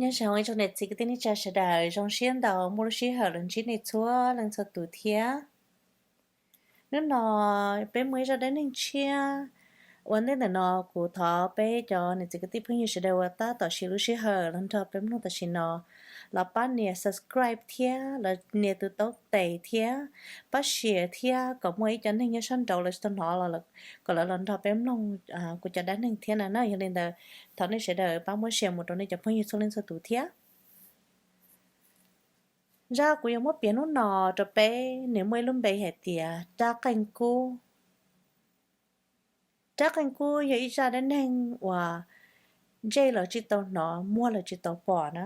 Nyob zoo ib tsoom niam txiv kwv tij neej tsa sawv daws, zoo siab ntau muaj lub sij hawm los ntsib nej txhua leej txhua tus thiab. Hnub no peb muaj ib zaj dab neeg tshiab ua ntej ntawm no. Kuv thov peb cov niam txiv kwv tij phooj ywg sawv daws uas tab tom siv lub sij hawm los nrog peb mloog tam sim no los pab nias subscribe thiab los nias tus taub tes thiab pab share thiab kom muaj ib co neeg nyob sab nraud lawv tsis tau hnov los kom lawv los nrog peb mloog kuv cov dab neeg thiab na. Yog li ntawd thov nej sawv daws pab muab share mus rau nej cov phooj ywg txhua leej txhua tus thiab. Zaj kuv yuav muab piav hnub no rau peb nws muaj ib lub npe hais tias rab qeej kub. Rab qeej kub yog ib zaj dab neeg uas ntsej los tsis tau hnov, muag los tsis tau pom na.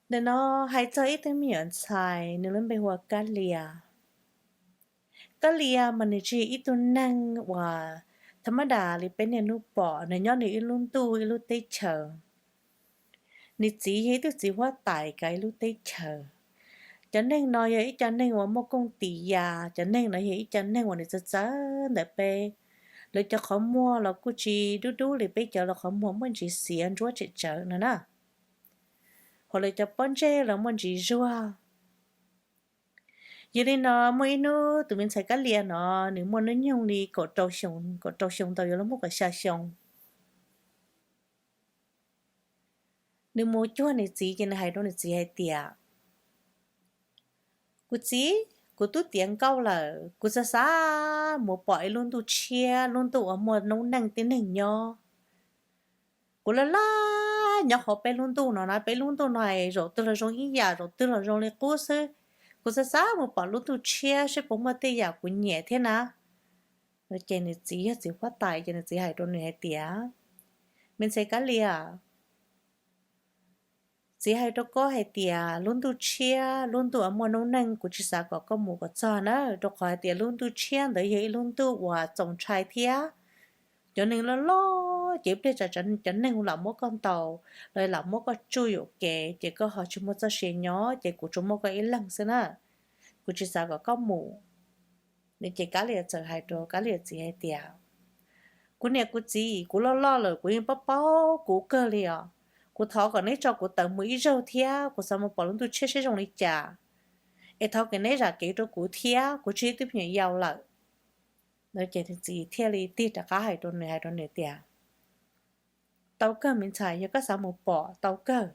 Ntawm no hais txog ib tug me nyuam ntxhais, nws lub npe hu ua Kab Lia. Kab Lia mas nws tsis yog ib tug neeg uas tha mab das li peb niaj hnub pom, nws nyob nws ib lub ntuj ib lub teb chaws. Nws txiv yog ib tug txiv huab tais kav ib lub teb chaws. Cov neeg no yog ib co neeg uas muaj kooj tis ya, cov neeg no yog ib co neeg uas nws txawv txawv ntawm peb. Lawv cov qhov muag los kuj tsis dub dub li peb cov, lawv qhov muag muaj ntsis xiav ntsuab tsem tsawv no na. Hos lawv cov pob ntseg los muaj ntsis zuag. Yog li no muaj ib hnub tus me ntxhais Kab Lia no nws muaj hnub nyoog li kaum rau xyoo, kaum rau xyoo tau yuav luag muaj kaum xya xyoo. Nws mus cuag nws txiv ces nws hais rau nws txiv hais tias, kuv txiv, kuv twb tiav nkauj lawm, kuv xav xav mus pom ib lub ntuj tshiab, lub ntuj uas muaj noob neej tib neeg nyob. Kuv laj laj nyob hauv peb lub ntuj no na, peb lub ntuj no zaum twg los zoo ib yam, zaum twg los zoo li qub xwb. Kuv xav xav mus pom lub ntuj tshiab saib puas muaj tej yam kuv nyiam thiab na. Ces nws txiv yog txiv huab tais ces nws txiv hais rau nws hais tias, me ntxhais Kab Lia, txiv hais rau koj hais tias lub ntuj tshiab, lub ntuj uas muaj noob neej, kuv tsis xav kom koj mus kom txog na, rau qhov hais tias lub ntuj tshiab ntawd yog ib lub ntuj uas txaus ntshai thiab. Cov neeg loj loj ces ib pliag tsam cov neeg lam muab koj ntaus los lam muab koj tsuj yuam kev ces koj ho tsis muaj txoj sia nyob ces kuv tsuas muaj koj ib leeg xwb na. Kuv tsis xav kom koj mus. Ces Kab Lia txawm hais rau Kab Lia txiv hais tias, kuv niam kuv txiv, kuv loj loj lawm kuv yeej paub paub kuv kawg li os. Kuv thov kom neb tso kuv tawm mus ib zaug thiab, kuv xav mus pom lub ntuj tshiab seb zoo li cas. Es thov kom neb zam kev rau kuv thiab, kuv tsis yog ib tug me nyuam yaus lawm. No ces nws txiv thiaj li tig rov qab hais rau nws, hais rau nws tias, tau kawg me ntxhais, yog koj xav mus pom tau kawg.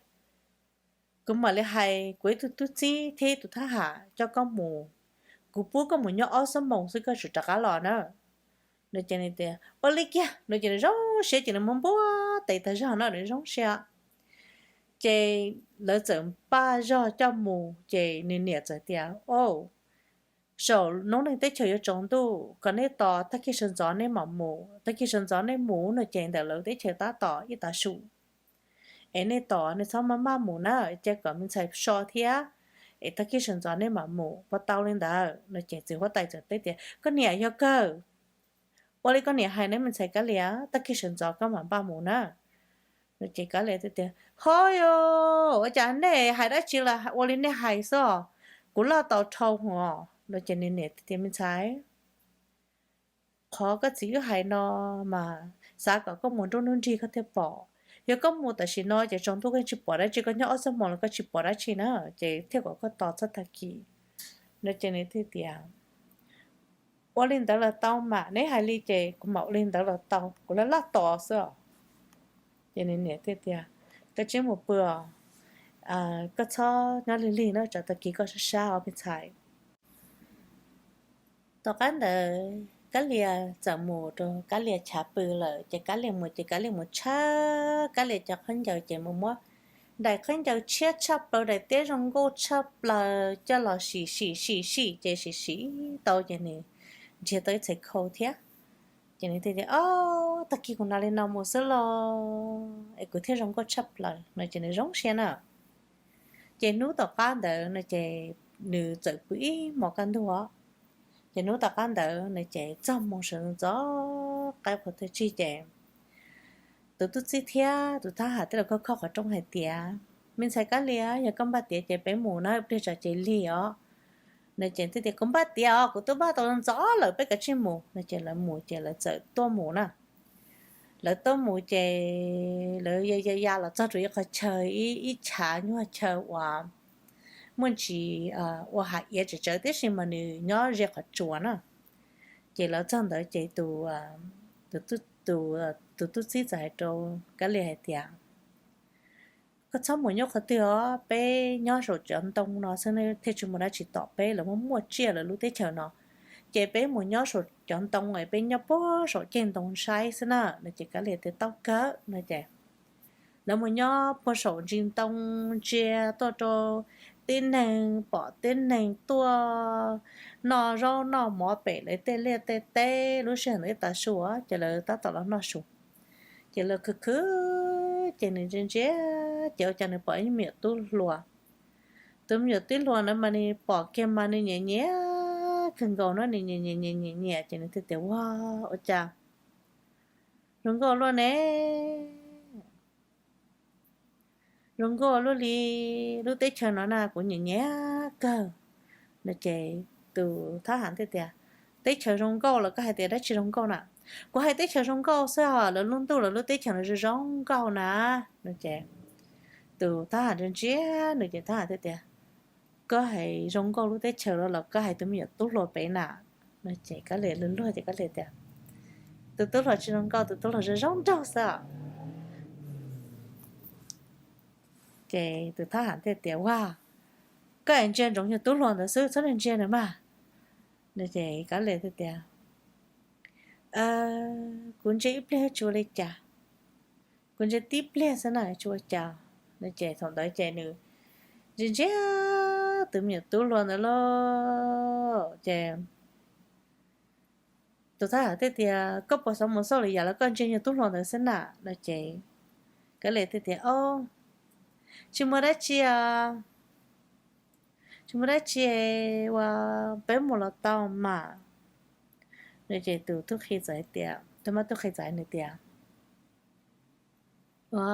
Kuv mam li hais kuv ib tug tub txib thiab ib tug thab ham coj koj mus. Kuv pub koj mus nyob ob xuab moos xwb koj tsum rov qab los na. No ces nws tias ua li kiag, no ces nws zoo siab ces nws muab npuab tes tag zog no nws zoo siab. Ces lawv txawm npaj zog coj mus ces nws niam txawm tias, o, zaum noob neej teb chaws yuav tsaus ntuj, kom neb tos tag kis sawv ntxov neb mam mus, tag kis sawv ntxov neb mus no ces ntawm lawv teb chaws tab tom ib tav su. Es nej tos, nej txhob maj maj mus na, cia kom me ntxhais so thiab, es tag kis sawv ntxov nej mam mus, puas tau li ntawd? No ces txiv huab tais txawm teb tias, koj niam, yog kawg. Ua li koj niam hais ne me ntxhais Kab Lia, tag kis sawv ntxov koj mam npaj mus na. No ces Kab Lia teb tias, ho yog, ua cas nej hais dab tsi los ua li nej hais xwb, kuv loj tau dhau os. No ces nws niam tias, me ntxhais, qhov koj txiv wb hais no mas xav kom koj mus nruab hnub nrig koj thiaj pom. Yog koj mus tam sim no ces tsaus ntuj koj tsis pom dab tsi, koj nyob ob xuab moos los koj tsis pom dab tsi na, ces thiaj kom koj tos txog tag kis. No ces nws thiaj tias, ua li ntawd los tau mas, neb hais li ces kuv mam ua li ntawd los tau, kuv laj laj tos xwb os. Ces nws niam thiaj tias, koj tseem mus pw os, koj txhob nyob lig lig na, tsam tag kis koj sab sab os me ntxhais. Tom qab ntawd Kab Lia txawm mus rau Kab Lia chav pw lawm, ces Kab Lia mus ces Kab Lia mus tshawb Kab Lia cov khaub ncaws ces mus muab daim khaub ncaws tshiab tshaj plaws, daim teb zoo nkauj tshaj plaws coj los sim sim sim sim ces sim sim tau ces nws nrhiav tau ib txhais khau thiab. Ces nws thiaj tias, o, tag kis kuv hnav li no mus xwb los es kuv thiaj zoo nkauj tshaj plaws no ces nws zoo siab na. Ces hnub tom qab ntawd no ces nws txawm pw ib hmos kaj ntug. Ces hnub tom qab ntawd no ces txog moo sawv ntxov qaib qhuav tag tsig ces tus tub txib thiab tus thab ham thiaj los khoj khoj qhov rooj hais tias, me ntxhais Kab Lia, yog koj npaj tiav ces peb mus na, ib pliag tsam ces lig os. No ces thiaj tias, kuv npaj tiav os, kuv twb npaj tau ntxov lawm, peb kav tsij mus. No ces lawv mus ces lawv txawm tuaj mus na. Lawv tuaj mus ces lawv ya ya ya los txog rau ib qhov chaw, ib chav nyuag chaw uas muaj ntsis ua hav iav tsawv tsawv tib si mas nws nyob ze qhov tsua na. Ces lawv txog ntawd ces tus tub txib txawm hais rau Kab Lia hais tias, Koj txhob mus nyob qhov twg os, peb nyob saum cov ntoo no xwb thiaj tsis muaj dab tsi tom peb, lawv muaj muaj tsiaj lawv lub teb chaws no. Ces peb mus nyob saum cov ntoo es peb nyob puag saum ceg ntoo saib xwb na. No ces Kab Lia tias, Tau kawg. No ces lawv mus nyob puag saum ntsis ntoo, ntsia tuaj rau tib neeg pom tib neeg tuaj noj zaub noj mov pem lawv tej liaj tej teb lub sij hawm ntawd ib tag su ces lawv tab tom los noj su. Ces lawv khwv khwv ces nws ntsia ntsia ces ua cas nws pom ib me nyuam tub hluas. Tus me nyuam tub hluas ntawd mas nws pom kiag mas nws nyiam nyiam kawg nkaus no, nws nyiam nyiam nyiam nyiam nyiam ces nws thiaj tias, Ua, ua cas zoo nkauj luaj ne, zoo nkauj luaj li lub teb chaws no na, kuv nyiam nyiam kawg. No ces tus thab ham thiaj tias, Teb chaws zoo nkauj los koj hais tias dab tsi zoo nkauj na? Kuv hais teb chaws zoo nkauj xwb os, lawv lub ntuj lawv lub teb chaws no zoo zoo nkauj na. No ces tus thab ham ntsia ntsia nws ces thab ham thiaj tias, Koj hais zoo nkauj lub teb chaws los los koj hais tus me nyuam tub hluas pem na? No ces Kab Lia luag luag ces Kab Lia tias, Tus tub hluas tsis zoo nkauj, tus tub hluas zoo zoo nraug xwb os. Ces tus thab ham thiaj tias, Ua, koj es ntsia ntsoov yog tub hluas ntawd xwb, txhob ntsia nws mas. No ces Kab Lia thiaj tias, Kuv ntsia ib pliag tsis ua li cas, kuv ntsia tib pliag xwb na tsis ua cas. No ces thaum ntawd ces nws ntsia ntsia tus me nyuam tub hluas ntawd lauj ces tus thab ham thiaj tias, Koj puas xav mus xauj lwm yam los koj ntsia yog tub hluas ntawd xwb na? No ces Kab Lia thiaj tias, Au, tsis muaj dab tsi os, tsis muaj dab tsi, ua, peb mus los tau mas. No ces tus tub qhe txawm hais tias, tus mab tub qhe txawm hais nws tias, Ua,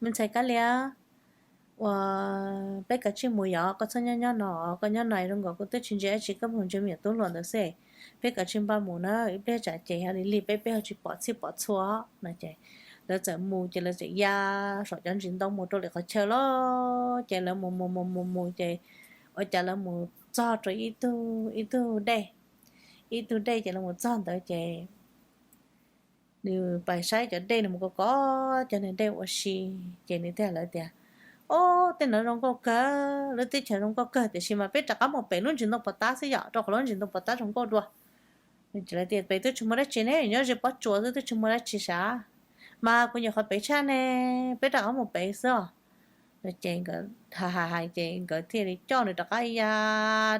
me ntxhais Kab Lia, ua, peb kav tsij mus yom, koj txhob nyob nyob no, koj nyob no zoo nkaus kuv twb tsis ntsia dab tsi, koj mus ntsia me nyuam tub hluas ntawd xwb. Peb kav tsij npaj mus na, ib pliag tsam ces yog li lig peb peb ho tsis pom txhij pom txhua. No ces lawv txawm mus ces lawv txawm ya saum cov ntsis ntoo mus rau lwm qhov chaw lawm ces lawv mus mus mus mus mus ces ua cas lawv mus txog rau ib tug ib tug dej, ib tug dej ces lawv mus txog ntawd ces nws pais saib cov dej, nws mus kov kov cov niag dej ua si ces nws thiaj hais lawv tias, Ob, tej no zoo nkauj kawg, lub teb chaws zoo nkauj kawg, tiam sis mas peb rov qab mus pem lub ntsis ntoo puas tab xwb yom, rau qhov lub ntsis ntoo puas tab zoo nkauj dua. Nws tias, Pem twb tsis muaj dab tsi ne, nyob ze pob tsuas xwb twb tsis muaj dab tsi sav, mas kuv nyiam qhov pem tshaj ne, peb rov qab mus pem xwb os. No ces nkawd hais hais hais ces nkawd thiaj li coj nws rov qab ya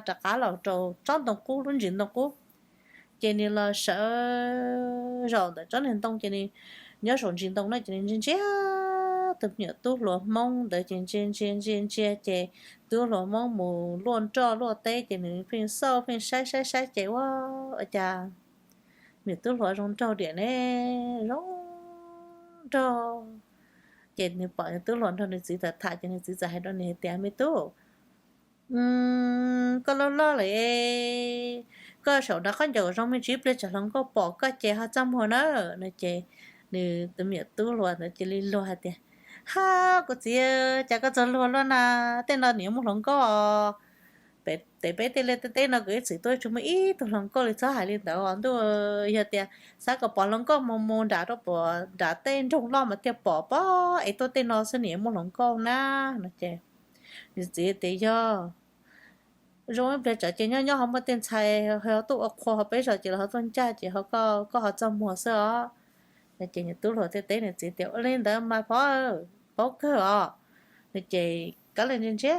rov qab los rau tsob ntoo qub, lub ntsis ntoo qub. Ces nws los sawv zaum ntawm tsob niag ntoo ces nws nyob saum ntsis ntoo no ces nws ntsia ntsia tus me nyuam tub hluas Hmoob ntawd ces ntsia ntsia ntsia ntsia ces tub hluas Hmoob mus luaj nroj luaj teb ces nws pheej xauj pheej saib saib saib ces ua, ua cas me nyuam tub hluas zoo nraug diam ne, zoo nraug. Ces nws pom nws tub hluas nrog nws txiv tham tham ces nws txiv txawm hais rau nws hais tias, Me tub, koj loj loj lawm, koj saum nrad qab ncaws zoo me ntsis, ib pliag tsam hluas nkauj pom koj ces ho txaj muag na. No ces nws tus me nyuam tub hluas ntawd cia li luag hais tias, Ha, kuv txiv, cas koj txawj luag luaj na, tej no nws yuav muaj hluas nkauj os. Pem peb tej liaj tej teb no kuv ib txwm tuaj tsis muaj ib tug hluas nkauj li, txhob hais li ntawd os ntuj. Yog tias xav kom pom hluas nkauj mus mus nram rau puag nram tej nroog loj mas thiaj pom pob, es tuaj tej no xwb nws yuav muaj hluas nkauj na. No ces nws txiv tias, Yog zoo ib pliag tsam ces nyob nyob ho muaj tej ntxhais ho tuaj ua qhua ho peb zos ces los ho tuaj ncaj ces ho koj ho txaj muag xwb os. No ces nws tub hluas thiaj teb nws txiv tias, Ua li ntawd mas pov, paub kawg os. No ces Kab Lia ntsia ntsia,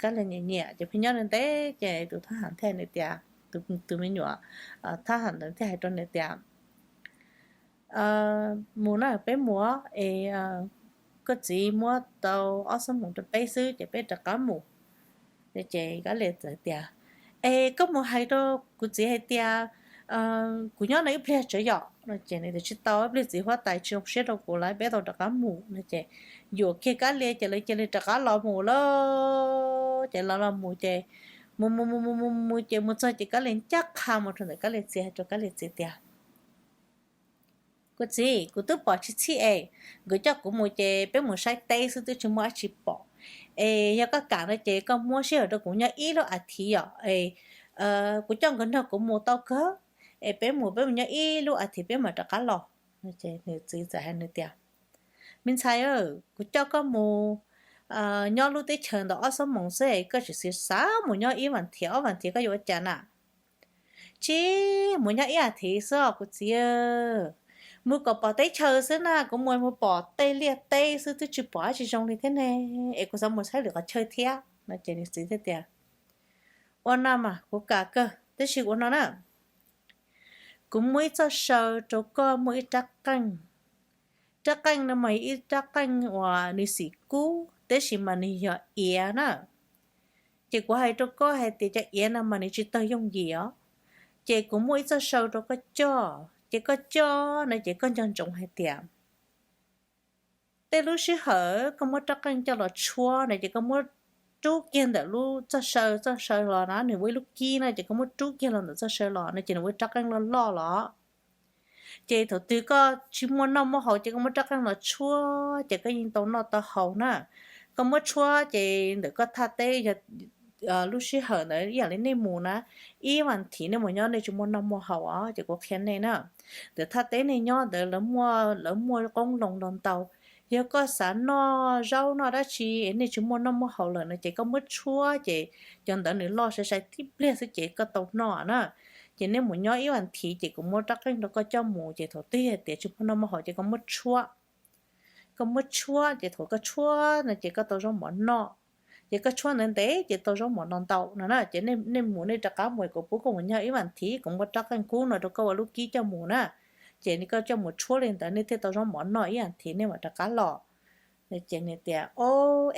Kab Lia nyiam nyiam ces pheej nyob ntev ces tus thab ham thiaj nws tias, tus me nyuam thab ham ntawd thiaj hais rau nws tias, Mus na, peb mus es koj txiv muab tau ob xuab moos rau peb xwb ces peb rov qab mus. Ces Kab Lia txawm tias, Es koj mus hais rau kuv txiv hais tias kuv nyob no ib pliag tso yom. No ces nws tias, Tsis tau, ib pliag txiv huab tais tsis zoo siab rau kuv lawm, peb tau rov qab mus. No ces yuam kiag Kab Lia ces lawv cia li rov qab los mus lawm. Ces los los mus ces mus mus mus mus mus mus ces mus txog ces Kab Lia ncaj qha mus rau ntawm Kab Lia txiv, hais rau Kab Lia txiv tias, Kuv txiv, kuv twb pom tsis txhij es, nkawd coj kuv mus ces peb mus saib teb xwb twb tsis muaj dab tsi pom. Es yog koj kam no ces koj muab sij hawm rau kuv nyob ib lub as thiv os. Es kuv coj nkawd nrog kuv mus tau kawg, es peb mus peb mus nyob ib lub as thiv peb mam rov qab los. Nws txiv txawm hais nws tias, Me ntxhais, kuv coj koj mus nyob lub teb chaws ntawm ob xuab moos xwb es koj tsis xav mus nyob ib vas thiv ob vas thiv koj yuav ua cas na? Tsis, mus nyob ib as thiv xwb os kuv txiv. Mus kom pom teb chaws xwb na, kuv mus mus pom tej liaj teb xwb twb tsis pom dab tsi zoo li thiab ne, es kuv xav mus saib lwm qhov chaw thiab no. Ces nws txiv thiaj tias, Ua no mas kuv kam kawg, tab sis ua no na, kuv muaj ib txoj saw rau koj muaj ib rab qeej. Rab qeej no mas ib rab qeej uas nws xim kub tab sis mas nws yog iav na. Ces kuv hais rau koj hais tias cov iav no mas nws tsis tawg yooj yim os. Ces kuv muaj ib txoj saw rau koj coj, ces koj coj no ces koj nco ntsoov hais tias tej lub sij hawm koj muab rab qeej coj los tshuab no ces koj muab rub kiag ntawm lub txoj saw, txoj saw los na nws ua ib lub kib na, ces koj muab rub kiag los ntawm txoj saw los no ces nws ua ib rab qeej loj loj los. Ces thaum twg koj tsis muaj noj muaj haus ces koj muab rab qeej los tshuab ces koj yeej tau noj tau haus na. Koj muab tshuab ces ntawm koj thaj teb yog lub sij hawm ntawd ib yam li nej mus na, ib vas thiv nej mus nyob nej tsis muaj noj muaj haus os, ces kuv qhia nej na, ntawm thaj teb nej nyob ntawd lawv muaj, lawv muaj qoob loo ntau ntau. Yog koj xav noj zaub noj dab tsi es nej tsis muaj noj muaj haus lawm no ces koj muab tshuab ces cov ntawd nws loj sai sai tib pliag xwb ces koj tau noj na. Ces nej mus nyob ib vas thiv ces kuv muab rab qeej rau koj coj mus ces thaum twg hais tias tsis muaj noj muaj haus ces koj muab tshuab. Koj muab tshuab ces thaum koj tshuab no ces koj tau zaub mov noj. Ces koj tshuab ntev ntev ces tau zaub mov no ntau no na. Ces nej mus nej rov qab mus, kuv pub koj mus nyob ib vas thiv, kuv muab rab qeej kub no rau koj ua lub kib coj mus na. Ces koj coj mus tshuab li ntawd nej thiaj tau zaub mov noj ib vas thiv nej mam rov qab los. Ces nws tias, O,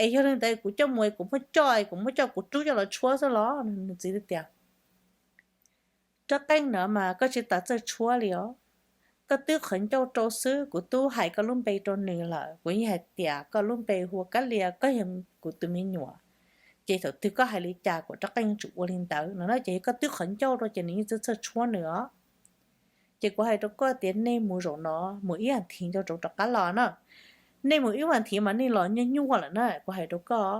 es yog li ntawd kuv coj mus, kuv muab coj, kuv muab coj kuv rub coj los tshuab xwb los? Nws txiv tias, Rab qeej no mas koj tsis tas txawj tshuab li os. Koj twb qhov ncauj rau xwb, kuv twb hais koj lub npe rau nws lawm, kuv yeej hais tias koj lub npe hu ua Kab Lias, koj yog kuv tus me nyuam. Ces thaum twg koj hais li cas kuv rab qeej yuav tsum ua li ntawd no na. Ces koj twb qhov ncauj rau ces nws yeej txawj txawj tshuab nws os. Ces kuv hais rau koj tias nej mus zaum no mus ib vas thiv nco ntsoov rov qab los na. Nej mus ib vas thiv mas nej los nyuaj nyuaj lawm na, kuv hais rau koj.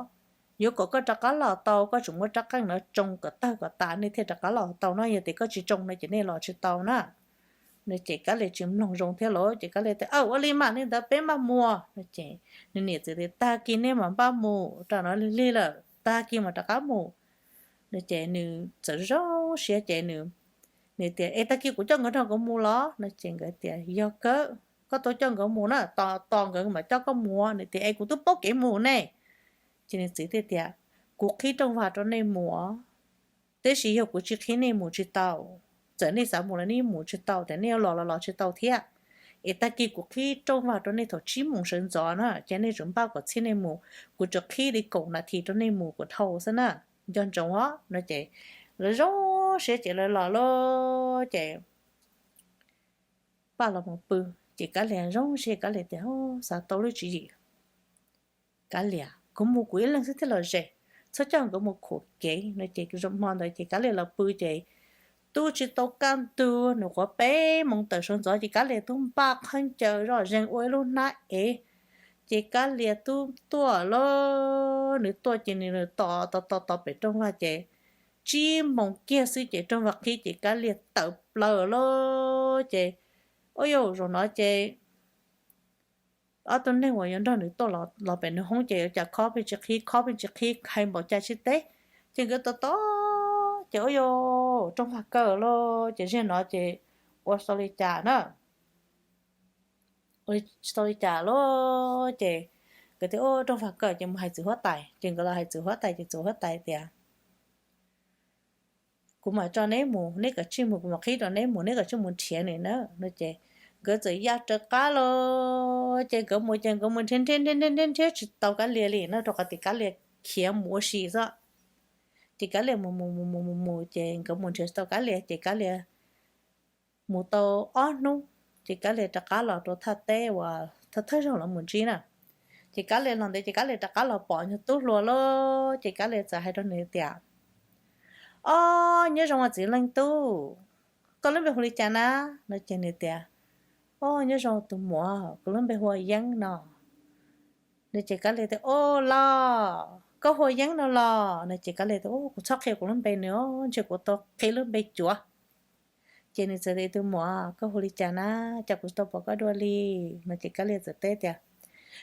Yuav kom koj rov qab los tau koj tsuas muab rab qeej no tsoo kom tawg kom tas nej thiaj rov qab los tau no, yog tias koj tsis tsoo no ces nej los tsis tau na. No ces Kab Lias tsis mloog zoo thiab los ces Kab Lias tias, Aw, ua li mas li ntawd peb npaj mus no. Ces nws niam txiv tias, Tag kis nej mam npaj mus, rau no lig lig lawm tag kis mam rov qab mus no. Ces nws txawm zoo siab ces nws, nws tias, Es tag kis kuv coj nkawd nrog kuv mus los? No ces nkawd tias, Yog kawg, koj tau coj nkawd mus na, tos tos nkawd mam coj koj mus. Nws tias, Es kuv twb paub kev mus ne. Ces nws txiv thiaj tias, Kuv qhib rooj vag rau nej mus, tab sis yog kuv tsis qhib nej mus tsis tau. Txawm nej xav mus los nej mus tsis tau, txawm nej yuav los los los tsis tau thiab. Es tag kis kuv qhib rooj vag rau nej thaum tsib moos sawv ntxov na, ces nej tsuas npaj kom txhij nej mus, kuv tsuas qhib li kaum nas this rau nej mus kom dhau xwb na. Nco ntsoov os no. Ces lawv zoo siab ces lawv los lawm ces Paj los mus pw, ces Kab Lias zoo siab, Kab Lias tias, Xav tau lub tswv yim. Kab Lias, Kuv mus kuv ib leeg xwb thiaj los ze, txhob coj nkawd mus khuam kev no. Ces hmo ntawd ces Kab Lias los pw ces tub tsis tau kaj ntug, nws quav peb moos tawm sawv ntxov ces Kab Lias tub npaj khaub ncaws zoj zeeg ua ib lub hnab ev. Ces Kab Lias tub tuaj lawm, nws tuaj ces nws tos tos tos tos pem rooj vag ces tsib moos kiag xwb ces rooj vag qhib ces Kab Lias tawm plaws lawm ces, ua yus zaum no ces ob tug neeg uas yuav nrog nws tuaj los pem nws hoob ces ua cas khob pheej tsis qhib, khob pheej tsis qhib, hais npaum cas tsis teb. Ces nkawd tos tos ces ua yus rooj vag kaw lawm ces zig no ces ua tsis tau li cas na. Ua tsis tau li cas lawm ces nkawd thiaj ua rooj vag kaw ces mus hais txiv huab tais, ces nkawd los hais txiv huab tais ces txiv huab tais tias, Kuv mam tso neb mus, neb kav tsij mus, kuv mam qhib rau neb mus, neb kav tsij mus nrhiav nws na no. Ces nkawd txawm ya raws qab los ces nkawd mus ces nkawd mus nrhiav nrhiav nrhiav nrhiav nrhiav tsis tau Kab Lias li na, rau qhov tias Kab Lias khiav mus ua si xwb. Ces Kab Lias mus mus mus mus mus mus ces nkawd mus nrhiav tsis tau Kab Lias ces Kab Lias mus tau ob hnub ces Kab Lias rov qab los rau thaj teb uas thawj thawj zaug los mus ntsib na. Ces Kab Lias los ntawd ces Kab Lias rov qab los pom nyuag tub hluas lawm ces Kab Lias txawm hais rau nws tias, Ob, nyob zoo os txiv leej tub, koj lub npe hu li cas na? No ces nws tias, Ob, nyob zoo tus muam, kuv lub npe hu ua Yeeb no. No ces Kab Lia tias, Ob, los koj hu ua Yeeb no los? No ces Kab Lia tias, Kuv txhob qhia kuv lub npe nws, ntshe kuv tau qhia lub npe cuav. Ces nws txawm tias, Tus muam, koj hu li cas na? Cas kuv tsis tau pom koj dua li? No ces Kab Lia txawm teb tias,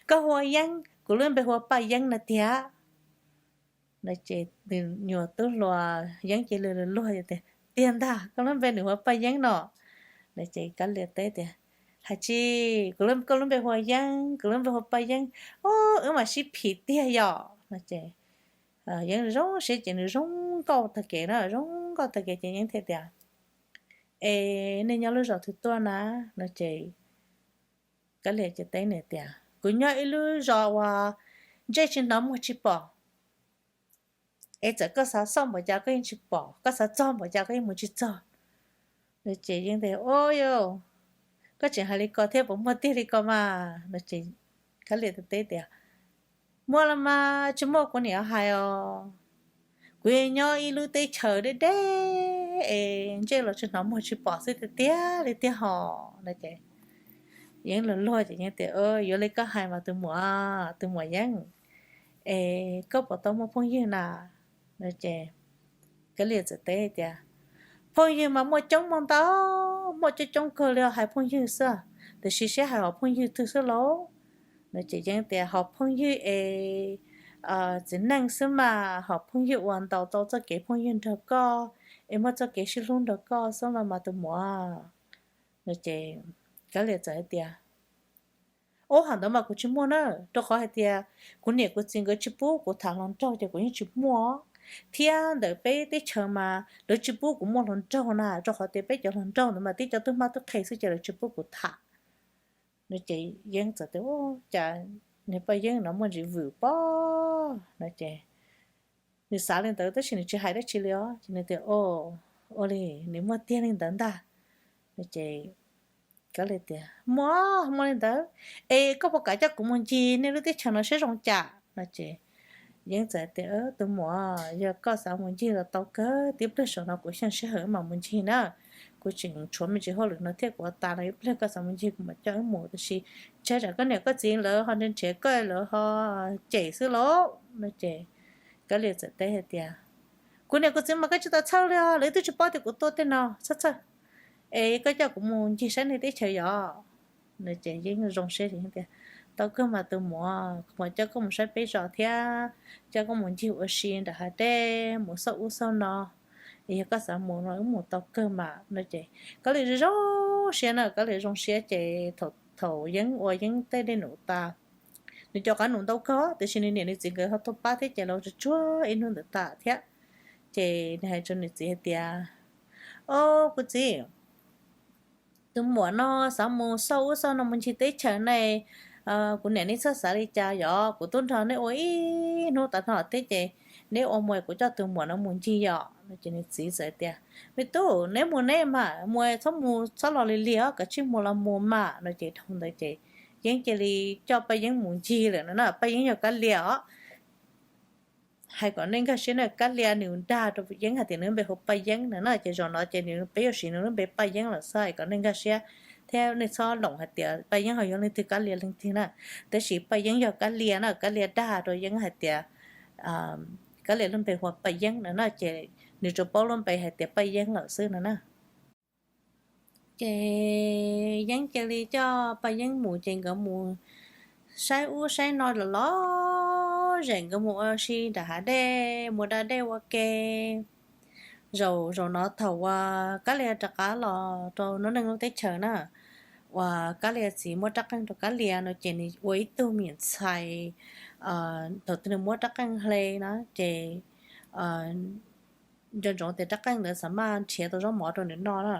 Koj hu ua Yeeb, kuv lub npe hu ua Paj Yeeb no tiag. No ces nws nyuam tub hluas Yeeb cia li luag tias, Tiag ntag, koj lub npe nws hu ua Paj Yeeb no? No ces Kab Lia teb tias, Hais tsis, kuv, koj lub npe hu ua Yeeb, kuv lub npe hu ua Paj Yeeb. Ob, wb mam sib phim tiag yom? No ces Yeeb zoo siab ces nws zoo nkauj tag kev na, zoo nkauj tag kev ces Yeeb thiaj tias, Es nej nyob lub zos twg tuaj na? No ces Kab Lia ces teb nws tias, Kuv nyob ib lub zos uas ntsej tsis hnov muag tsis pom, es txawm koj xav xauj npaum cas koj yeej tsis pom, koj xav txog npaum cas koj yeej mus tsis txog. No ces Yeeb tias, Ob, yog koj tseem hais li ko thiab puas muaj tiag li ko mas? No ces Kab Lia teb tias, Muaj los mas, tsis muaj kuv niam hais os. Kuv nyob ib lub teb chaws deb deb es ntsej los tsis hnov muag tsis pom xwb tiag tiag li tiag hos. No ces Yeeb luag luag ces Yeeb tias, Yuav li koj hais mas tus muam, tus muam Yeeb, es koj puas tau muaj phooj ywg na? No ces Kab Lia txawm teb tias, Phooj ywg mas muaj coob muaj ntau, muaj coob coob kawg li, hais phooj ywg xwb, tiam sis seb hais hom phooj ywg twg xwb lauj? No ces Yeeb tias, Hom phooj ywg es txiv neej xwb mas, hom phooj ywg uas ntaus tau txoj kev phooj ywg nrog koj, es muaj txoj kev sib hlub nrog koj xwb no mas tus muam. No ces Kab Lia txawm hais tias, Ub, hom ntawd mas kuv tsis muaj na, rau qhov hais tias kuv niam kuv txiv nkawd tsis pub kuv tham hluas nraug ces kuv yeej tsis muaj, thiab ntawm peb teb chaws mas lawv tsis pub kuv muaj hluas nraug na, rau qhov tias peb cov hluas nraug ntawd mas tib cov tub hmab tub qhe xwb ces lawv tsis pub kuv tham. No ces Yeeb txawm tias, Ub, cas niag Paj Yeeb no muaj ntsis vwm pob. No ces nws xav li ntawd tab sis nws tsis hais dab tsi li os, ces nws tias, Ua li, nws muaj tiag li ntawd ntag. No ces Kab Lia tias, Muaj, muaj li ntawd, es koj puas kam coj kuv mus ncig nej lub teb chaws no seb zoo cas? No ces Yeeb txawm tias, Tus muam, yog koj xav mus ncig los tau kawg, tib pliag saum no kuv xyeej sij hawm mam mus ncig na. Kuv tseem tshuav me ntsis hauj lwm no thiab kuv ua tas no, ib pliag koj xav mus ncig kuv mam coj wb mus, tab sis ntshai tsam koj niam koj txiv lawv ho nrhiav koj lawv ho cem xwb lauj. No ces Kab Lia txawm teb hais tias, Kuv niam kuv txiv mas koj tsis tau txhawj li os, lawv twb tsis paub tias kuv tuaj tej no, txhob txhawj, es koj coj kuv mus ncig saib nej teb chaws yom? No ces Yeeb zoo siab tias, Tau kawg mas tus muam, kuv mam coj koj mus saib peb zos thiab coj koj mus ncig ua si nram hav dej, mus xauj ub xauj no, es yog koj xav mus no wb mus tau kawg mas. No ces Kab Lia zoo siab na, Kab Lia zoo siab ces thaum Yeeb ua Yeeb tej dej num tas, nws cov qav num ntau kawg tiam sis nws niam nws txiv nkawd ho tuaj pab thiab ces lawv tsuag tsuag ib hnub ntawd tas thiab. Ces nws hais rau nws txiv hais tias, Au, kuv txiv, tus muam no xav mus xauj ub xauj no mus ncig teb chaws ne, kuv niam nej txhob xav li cas, yog kuv twb nrog neb ua ib hnub tas nrho thiab ces neb ua mus kuv coj tus muam no mus ncig yom? No ces nws txiv txawm tias, Me tub, neb mus neb mas, mus txhob mus txhob los lig lig os, kav tsij mus los mus mas. No ces dhau ntawd ces Yeeb cia li coj Paj Yeeb mus ncig lawm no na. Paj Yeeb yog Kab Lia os. Hais kom nej nkag siab na, Kab Lia nws dag rau Yeeb hais tias nws npe hu Paj Yeeb no na, ces zaum no ces nws, peb yuav siv nws lub npe Paj Yeeb lawm xwb, hais kom nej nkag siab thiab nej txhob loom hais tias Paj Yeeb ho yog leej twg, Kab Lia leej twg na. Tab sis Paj Yeeb yog Kab Lia na, Kab Lia dag rau Yeeb hais tias Kab Lia lub npe hu ua Paj Yeeb no na, ces nws tsuas paub lub npe hais tias Paj Yeeb lawm xwb no na. Ces Yeeb cia li coj Paj Yeeb mus ces nkawd mus saib ub saib no los los zem, nkawd mus ua si nram hav dej, mus da dej ua ke. Zaum, zaum no thaum uas Kab Lia rov qab los rau Noob Neej lub teb chaws na, uas Kab Lia txiv muab rab qeej rau Kab Lia no ces nws ua ib tug me nyuam ntxhais, thaum twg nws muab rab qeej hle na ces nco ntsoov tias rab qeej ntawd xav maj nrhiav tau zaub mov rau nws noj na.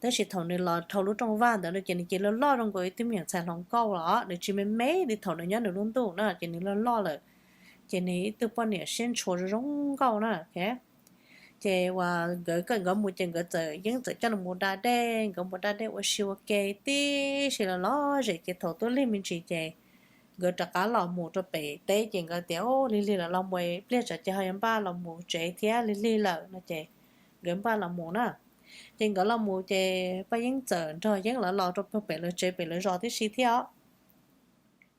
Tab sis thaum nws los dhau lub rooj vag ntawd no ces nws cia li loj loj zoo nkaus ib tug me nyuam ntxhais hluas nkauj los, nws tsis me me li thaum nws nyob nws lub ntuj na, ces nws loj loj lawm. Ces nws ib tug poj niam siab ntshua zoo zoo nkauj na. Ces uas nkawd, nkawd mus ces nkawd txawm, Yeeb txawm coj nws mus da dej, nkawd mus da dej ua si ua ke tib si los los zem, ces thaum twb lig me ntsis ces nkawd rov qab los mus rau pem teb ces nkawd tias, Lig lig lawm, los mus ib pliag tsam ces ho yuav npaj los mus tsev thiab, lig lig lawm no ces nkawd npaj los mus na. Ces nkawd los mus ces Paj Yeeb txawm nrog Yeeb lawv los rau pem lawv tsev pem lawv zos tib si thiab os.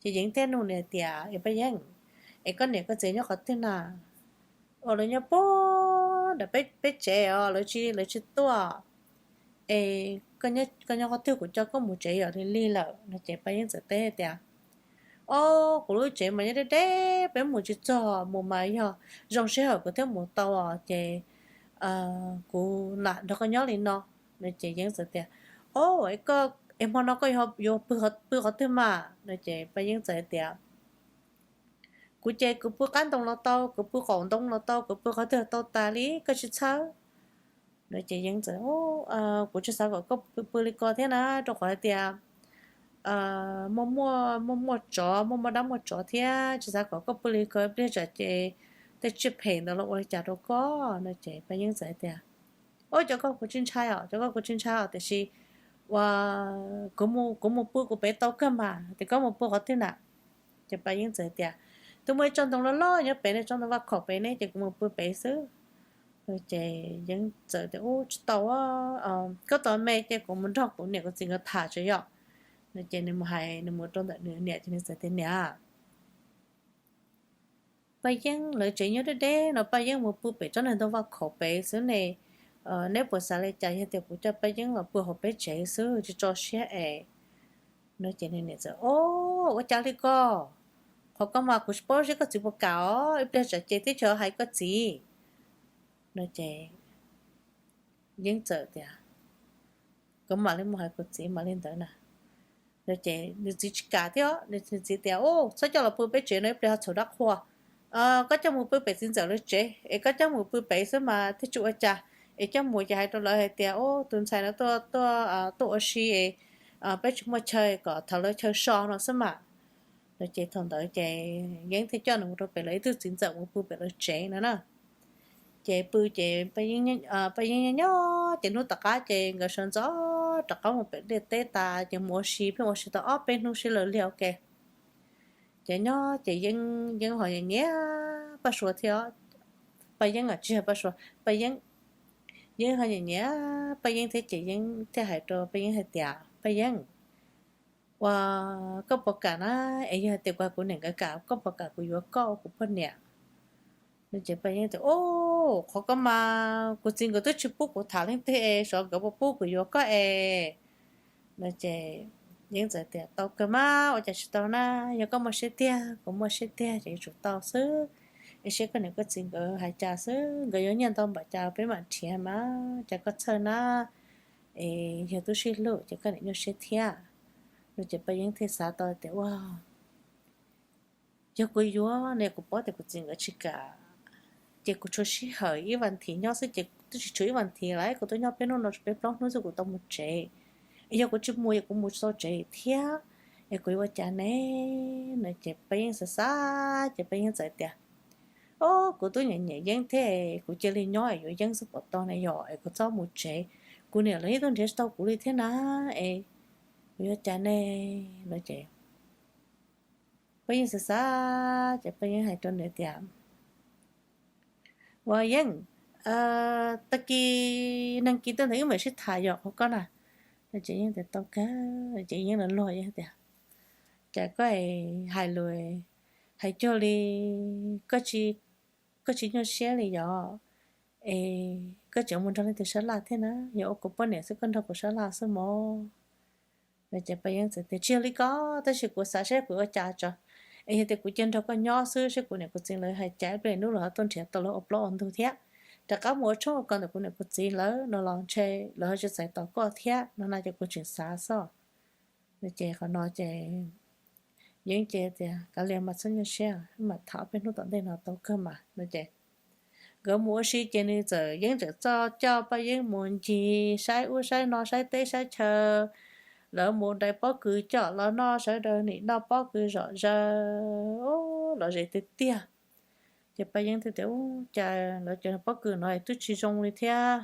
Ces Yeeb thiaj nug nws tias, Es Paj Yeeb, es koj niam koj txiv nyob qhov twg na? Ua lawv nyob puag nram peb tsev os, lawv tsis tuaj. Es koj nyob qhov twg kuv coj koj mus tsev yog li lawm no. Ces Paj Yeeb txawm teb tias, Ob, kuv lub tsev mas nyob deb deb, peb mus tsis txog, mus mas yog zoo sij hawm kuv thiaj mus tau os, ces kuv lam nrog koj nyob li no. No ces Yeeb txawm tias, Ob, es hmo no koj yuav pw qhov twg mas? No ces Paj Yeeb txawm tias, Kuv ces kuv pw qab ntoo los tau, kuv pw qaum ntoo los tau, kuv pw qhov twg tau tas li, koj tsis txhawj. No ces Yeeb txawm, Kuv tsis xav kom koj pw li ko thiab na, rau qhov hais tias muaj muaj muaj muaj tsov, muaj muaj dab muaj tsov thiab, tsis xav kom koj pw li ko, ib pliag tsam ces tej tsiaj phem ntawd los ua li cas rau koj. No ces Paj Yeeb txawm hais tias, Ua, cov ko kuv tsis ntshai os, cov ko kuv tsis ntshai os, tiam sis ua kuv mus pw kuv pem tau kawg mas, tias koj mus pw qhov twg na? Ces Paj Yeeb txawm tias, Twb muaj ib tsob ntoo loj loj nyob pem ne, tsob ntoo vaj khaum pem ne, ces kuv mus pw pem xwb. Ces Yeeb txawm tias, Ub, tsis tau, koj tos me ces kuv mus nrog kuv niam kuv txiv nkawd tham tso yom. No ces nws mus hais, nws mus rau ntawm nws niam ces nws txawm tias, Niam, Paj Yeeb lawv tsev nyob deb deb no, Paj Yeeb mus pw pem tsob ntoo vaj khaum pem xwb ne, neb puas xav li cas yog tias kuv coj Paj Yeeb los pw hauv peb tsev xwb tsis tso siab es? No ces nws niam txawm, Ob, ua cas li ko? Qhov ko mas kuv tsis paub seb koj txiv puas kam os, ib pliag tsam ces teb chaws hais koj txiv. No ces Yeeb txawm tias, Kuv mam li mus hais kuv txiv mam li ntawd na. No ces nws txiv tsis kam thiab, nws txiv tias, Ub, txhob coj los pw peb tsev no, ib pliag ho txhaum dab qhua. Koj coj mus pw pem txiv ntxawm lawv tsev es koj coj mus pw pem xwb mas thiaj tsis ua cas. Es coj mus ces hais rau lawv hais tias, Ub, tus ntxhais no tuaj, tuaj ua si, peb tsis muaj chaw, kom thov lawv chaw so no xwb mas. No ces thaum ntawd ces Yeeb thiaj coj nws mus rau pem lawv ib tug txiv ntxawm mus pw pem lawv tsev no na. Ces pw ces Paj Yeeb nyob nyob ces hnub tom qab ces nkawd sawv ntxov rov qab mus pem liaj teb tas ces mus ua si, pheej ua si tau ob peb hnub sib law liag ua ke. Ces nyob ces Yeeb, Yeeb ho nyiam nyiam Paj Suav thiab, Paj Yeeb os, tsis yog Paj Suav, Paj Yeeb. Yeeb ho nyiam nyiam Paj Yeeb thiab ces Yeeb thiaj hais rau Paj Yeeb hais tias, Paj Yeeb, ua koj puas kam na, es yog tias kuv hais kuv niam nkawd kam, koj puas kam kuv yuav koj ua kuv poj niam? No ces Paj Yeeb tias, Ub, qhov ko mas kuv txiv nkawd twb tsis pub kuv tham leej twg es xyov nkawd puas pub kuv yuav koj es. No ces Yeeb txawm tias, Tau kawg mas, ua cas tsis tau na, yog koj muaj siab tiag kuv muaj siab tiag ces yuav tsum tau xwb. Es seb koj niam koj txiv nkawd hais cas xwb, nkawd yuav nyiaj ntau npaum cas peb mam nrhiav mas, cas koj txhawj na, es yog tub sib hlub ces koj niam nyuaj siab thiab. No ces Paj Yeeb thiaj xav tau tias, Ua, yog kuv yuav ne, kuv paub tias kuv txiv nkawd tsis kam, ces kuv tshuav sij hawm ib vas thiv nyob xwb ces twb tsis tshuav ib vas thiv lawm, kuv twb nyob peb hnub no peb plaub hnub xwb kuv tau mus tsev. Es yog kuv tsis mus es kuv mus tsis tau tsev thiab, es kuv yuav ua cas ne? No ces Paj Yeeb xav xav ces Paj Yeeb txawm tias, Ob, kuv twb nyiam nyiam Yeeb thiab, kuv cia li nyob es yuav Yeeb xwb puas tau ne, yog es kuv txhob mus tsev, kuv niam lawv yeej tuaj nrhiav tsis tau kuv li thiab na, es kuv yuav ua cas ne? No ces Paj Yeeb xav xav ces Paj Yeeb hais rau nws tias, Ua Yeeb, tag kis neeg kis tuaj ntawd wb mam sib tham yom, qhov ko na. No ces Yeeb tias, Tau kawg. Ces Yeeb los luag Yeeb tias, Cas koj hais lus hais cuag li koj tsis nyuaj siab li yom? Es koj tseem mus nrog leej twg sab laj thiab na? Yog ua kuv poj niam xwb koj nrog kuv sab laj xwb mog. No ces Paj Yeeb txawm tias, Tsis yog li ko, tab sis kuv xav saib kuv ua cas tso. Es yog tias kuv cia nrog koj nyob xwb, saib kuv niam kuv txiv lawv hais cas, ib pliag hnub lawv ho tuaj nrhiav tau lawv ua plaub ua ntug thiab, rov qab mus ua tshoob ua kos ntawm kuv niam kuv txiv lawv no los ntshe lawv ho tsis txais tos koj thiab no na, ces kuv tseem xav xwb. No ces qhov no ces Yeeb ces tias, Kav liam mas txhob nyuaj siab, mam tham ob peb hnub tom ntej no tau kawg mas. No ces nkawd mus ua si ces nws txawm, Yeeb txawm txawj coj Paj Yeeb mus ncig saib ub saib no, saib teb saib chaw. Lawv mus nrhiav pob kws coj los noj, sawv daws nim noj pob kws zom zaws, lom zem tiag tiag. Ces Paj Yeeb thiaj tias, Ub, cas lawv cov pob kws no twb tsis zoo li thiab,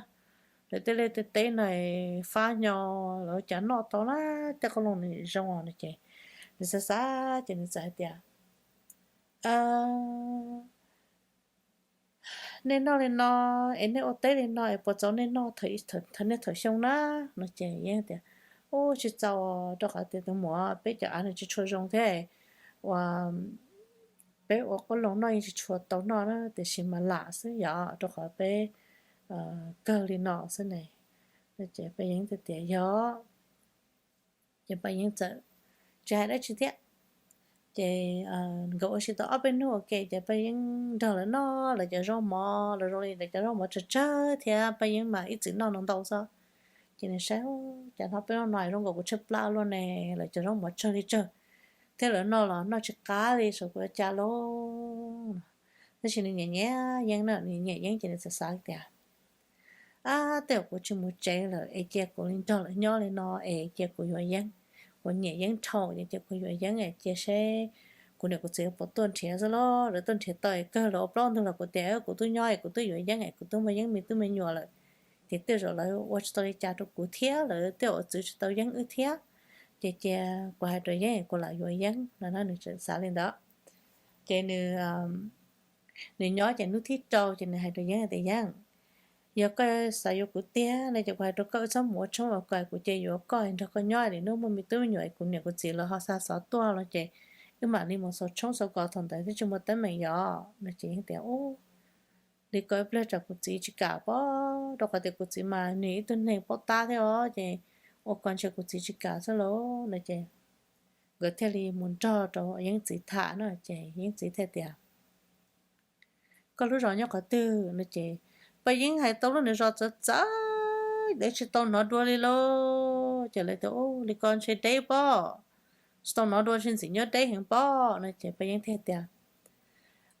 lawv tej liaj tej teb no fab nyo, lawv cas noj tau na, tej qoob loo nws zoo no. Ces nws xav xav ces nws txawm hais tias, nej noj li no es nej ua teb li no es puas txaus nej noj thaum niaj thaum xyoo na? No ces yeeb tias, Ub, tsis txaus, rau qhov tias tus muam peb cov av nws tsis tshua zoo thiab, ua peb ua qoob loo noj yeej tsis tshua tau noj na, tiam sis mas lam xwb yom, rau qhov peb kawg li no xwb ne. Ces Paj Yeeb thiaj tias, Yog. Ces Paj Yeeb txawm tsis hais dab tsi thiab. Ces nkawd ua si tau ob peb hnub ua ke ces Paj Yeeb nrog lawv noj lawv cov zaub mov, lawv zoo li lawv cov zaub mov tsawg tsawg thiab Paj Yeeb mas ib txwm noj no ntau xwb. Ces nws saib, Cas hnov peb noj no zoo nkaus kuv tshaib plab luaj ne, lawv cov zaub mov tsawg li tsawg, thiab lawv noj los noj tsis qab li, saib kuv ua cas lauj. Tab sis nws nyiam nyiam Yeeb na, nws nyiam Yeeb ces nws txawm xav tias, Ab, tej zaum kuv tsis mus tsev lawm es cia kuv li nrog lawv nyob li no es cia kuv yuav Yeeb. Kuv nyiam Yeeb dhau ces cia kuv yuav Yeeb es cia seb kuv niam kuv txiv puas tuaj nrhiav xwb los lawv tuaj nrhiav tau es kawg, lawv ua plaub ntug los kuv tias kuv twb nyob es kuv twb yuav Yeeb es kuv twb muaj Yeeb me tub me nyuam lawm, ces tej zaum lawv ua tsis tau li cas rau kuv thiab lawv tej zaum txwv tsis tau Yeeb wb thiab. Ces cia kuv hais rau Yeeb kuv lam yuav Yeeb no na, nws txawm xav li ntawd. Ces nws nws nyob ces hnub thib rau ces nws hais rau Yeeb tias, Yeeb, yog koj xav yuav kuv tiag no ces kuv hais rau koj wb txhob mus ua tshoob los koj, kuv cia yuav koj nrog koj nyob, nim no muaj me tub me nyuam es kuv niam kuv txiv lawv ho xa xov tuaj no ces wb mam li mus xaus tshoob xaus kos thaum ntawd thiaj tsis muaj teeb meem yom. No ces Yeeb tias, Ub, li ko ib pliag tsam kuv txiv tsis kam pob, rau qhov tias kuv txiv mas nws ib tug neeg paub tab thiab os, ces ua ko ntshe kuv txiv tsis kam xwb lauj. No ces nkawd thiaj li mus nrog rau Yeeb txiv tham no ces Yeeb txiv thiaj tias, Koj lub zos nyob qhov twg? No ces Paj Yeeb hais tau lub niag zos txawv txawv, dev tsis tau hnov dua li lauj. Ces lawv tias, Ub, li ko ntshe deb pob, tsis tau hnov dua, ntshe ntxim nyob deb heev pob. No ces Paj Yeeb thiaj tias,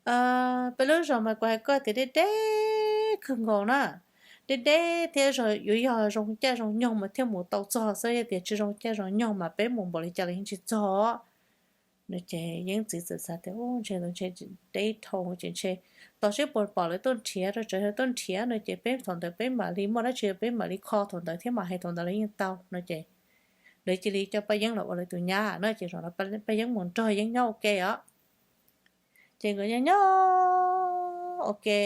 Peb lub zos mas kuv hais koj tias deb deb kawg nkaus na, deb deb thiab zog yuav yog zoo caij zoo nyoog mas thiaj mus tau txog xwb, yog tias tsis zoo caij zoo nyoog mas peb mus npaum li cas los yeej tsis txog. No ces Yeeb txiv txawm xav tias, Ub, ntshe tus ntshe deb dhau ces ntshe tos seb puas pom lawv tuaj nrhiav, rau tsev lawv tuaj nrhiav no ces peb thaum ntawd peb mam li muaj dab tsi peb mam li kho thaum ntawd thiab mam hais thaum ntawd los yeej tau. No ces lawv cia li coj Paj Yeeb los ua lawv tus nyab no ces zaum no Paj Yeeb mus nrog Yeeb nyob ua ke os. Ces nkawd nyob nyob ua ke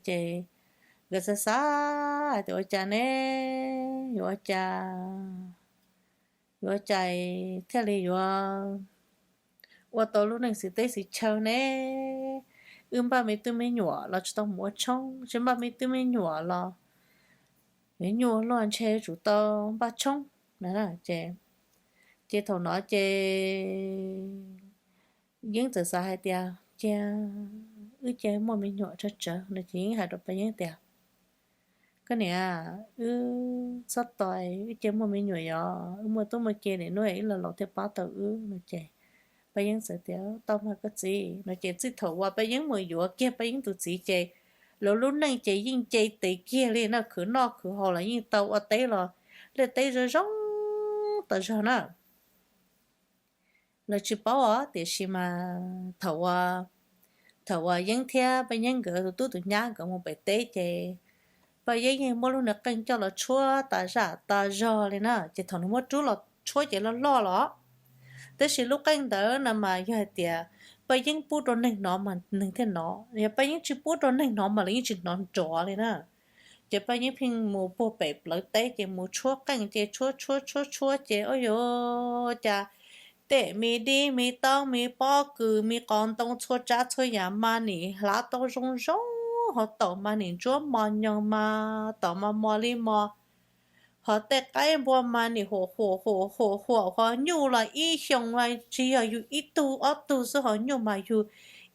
ces nkawd xav xav hais tias ua cas ne, yuav ua cas, yuav ua cas thiaj li yuav ua tau lub neej xwm teb xwm chaw ne. Wb npaj me tub me nyuam los tsis tau mus ua tshoob, tsis npaj me tub me nyuam los yuav nyuaj luaj, ntshe yuav tsum tau npaj tshoob na. Ces, ces thaum no ces Yeeb txawm xav hais tias cia wb cia muaj me nyuam tsawg tsawg no ces Yeeb hais rau Paj Yeeb tias, Koj niam, wb txhob tos wb cia muaj me nyuam, yog wb muaj tub muaj ki nim no wb los laus thiaj pab tau wb no ces Paj Yeeb txawm tias, Tau mas koj txiv. No ces txij thaum uas Paj Yeeb mus yuav kiag Paj Yeeb tus txiv ces lawv lub neej ces yeej nce tes kiag li no, khwv noj khwv haus los yeej tau, ua teb los liaj teb zoo zoo tas zog na. Lawv tsis paub os, tiam sis mas thaum uas, thaum uas Yeeb thiab Paj Yeeb nkawd tus tub tus nyab nkawd mus pem teb ces Paj Yeeb yeej muab lub niag qeej coj los tshuab tas zaj tas zog li na, ces thaum nws muab rub los tshuab ces loj loj los. Tab sis lub qeej ntawd no mas yog hais tias Paj Yeeb pub rau neeg hnov mas neeg thiaj hnov, yog Paj Yeeb tsis pub rau neeg hnov mas lawv yeej tsis hnov nrov li na. Ces Paj Yeeb pheej mus puag pem plawv teb ces mus tshuab qeej ces tshuab tshuab tshuab tshuab ces ua cas tej me dib me taub me pob kws me qos ntoo txhua tsav txhua yam mas nim hlav tau zoo zoo, ho taum mas nim ntsuab mos nyoos mas taum mas mos li mos, ho tej qaib npua mas nim huam huam huam huam huam, ho nyuj los ib xyoos mas tsis yog yug ib tug ob tug xwb, ho nyuj mas yug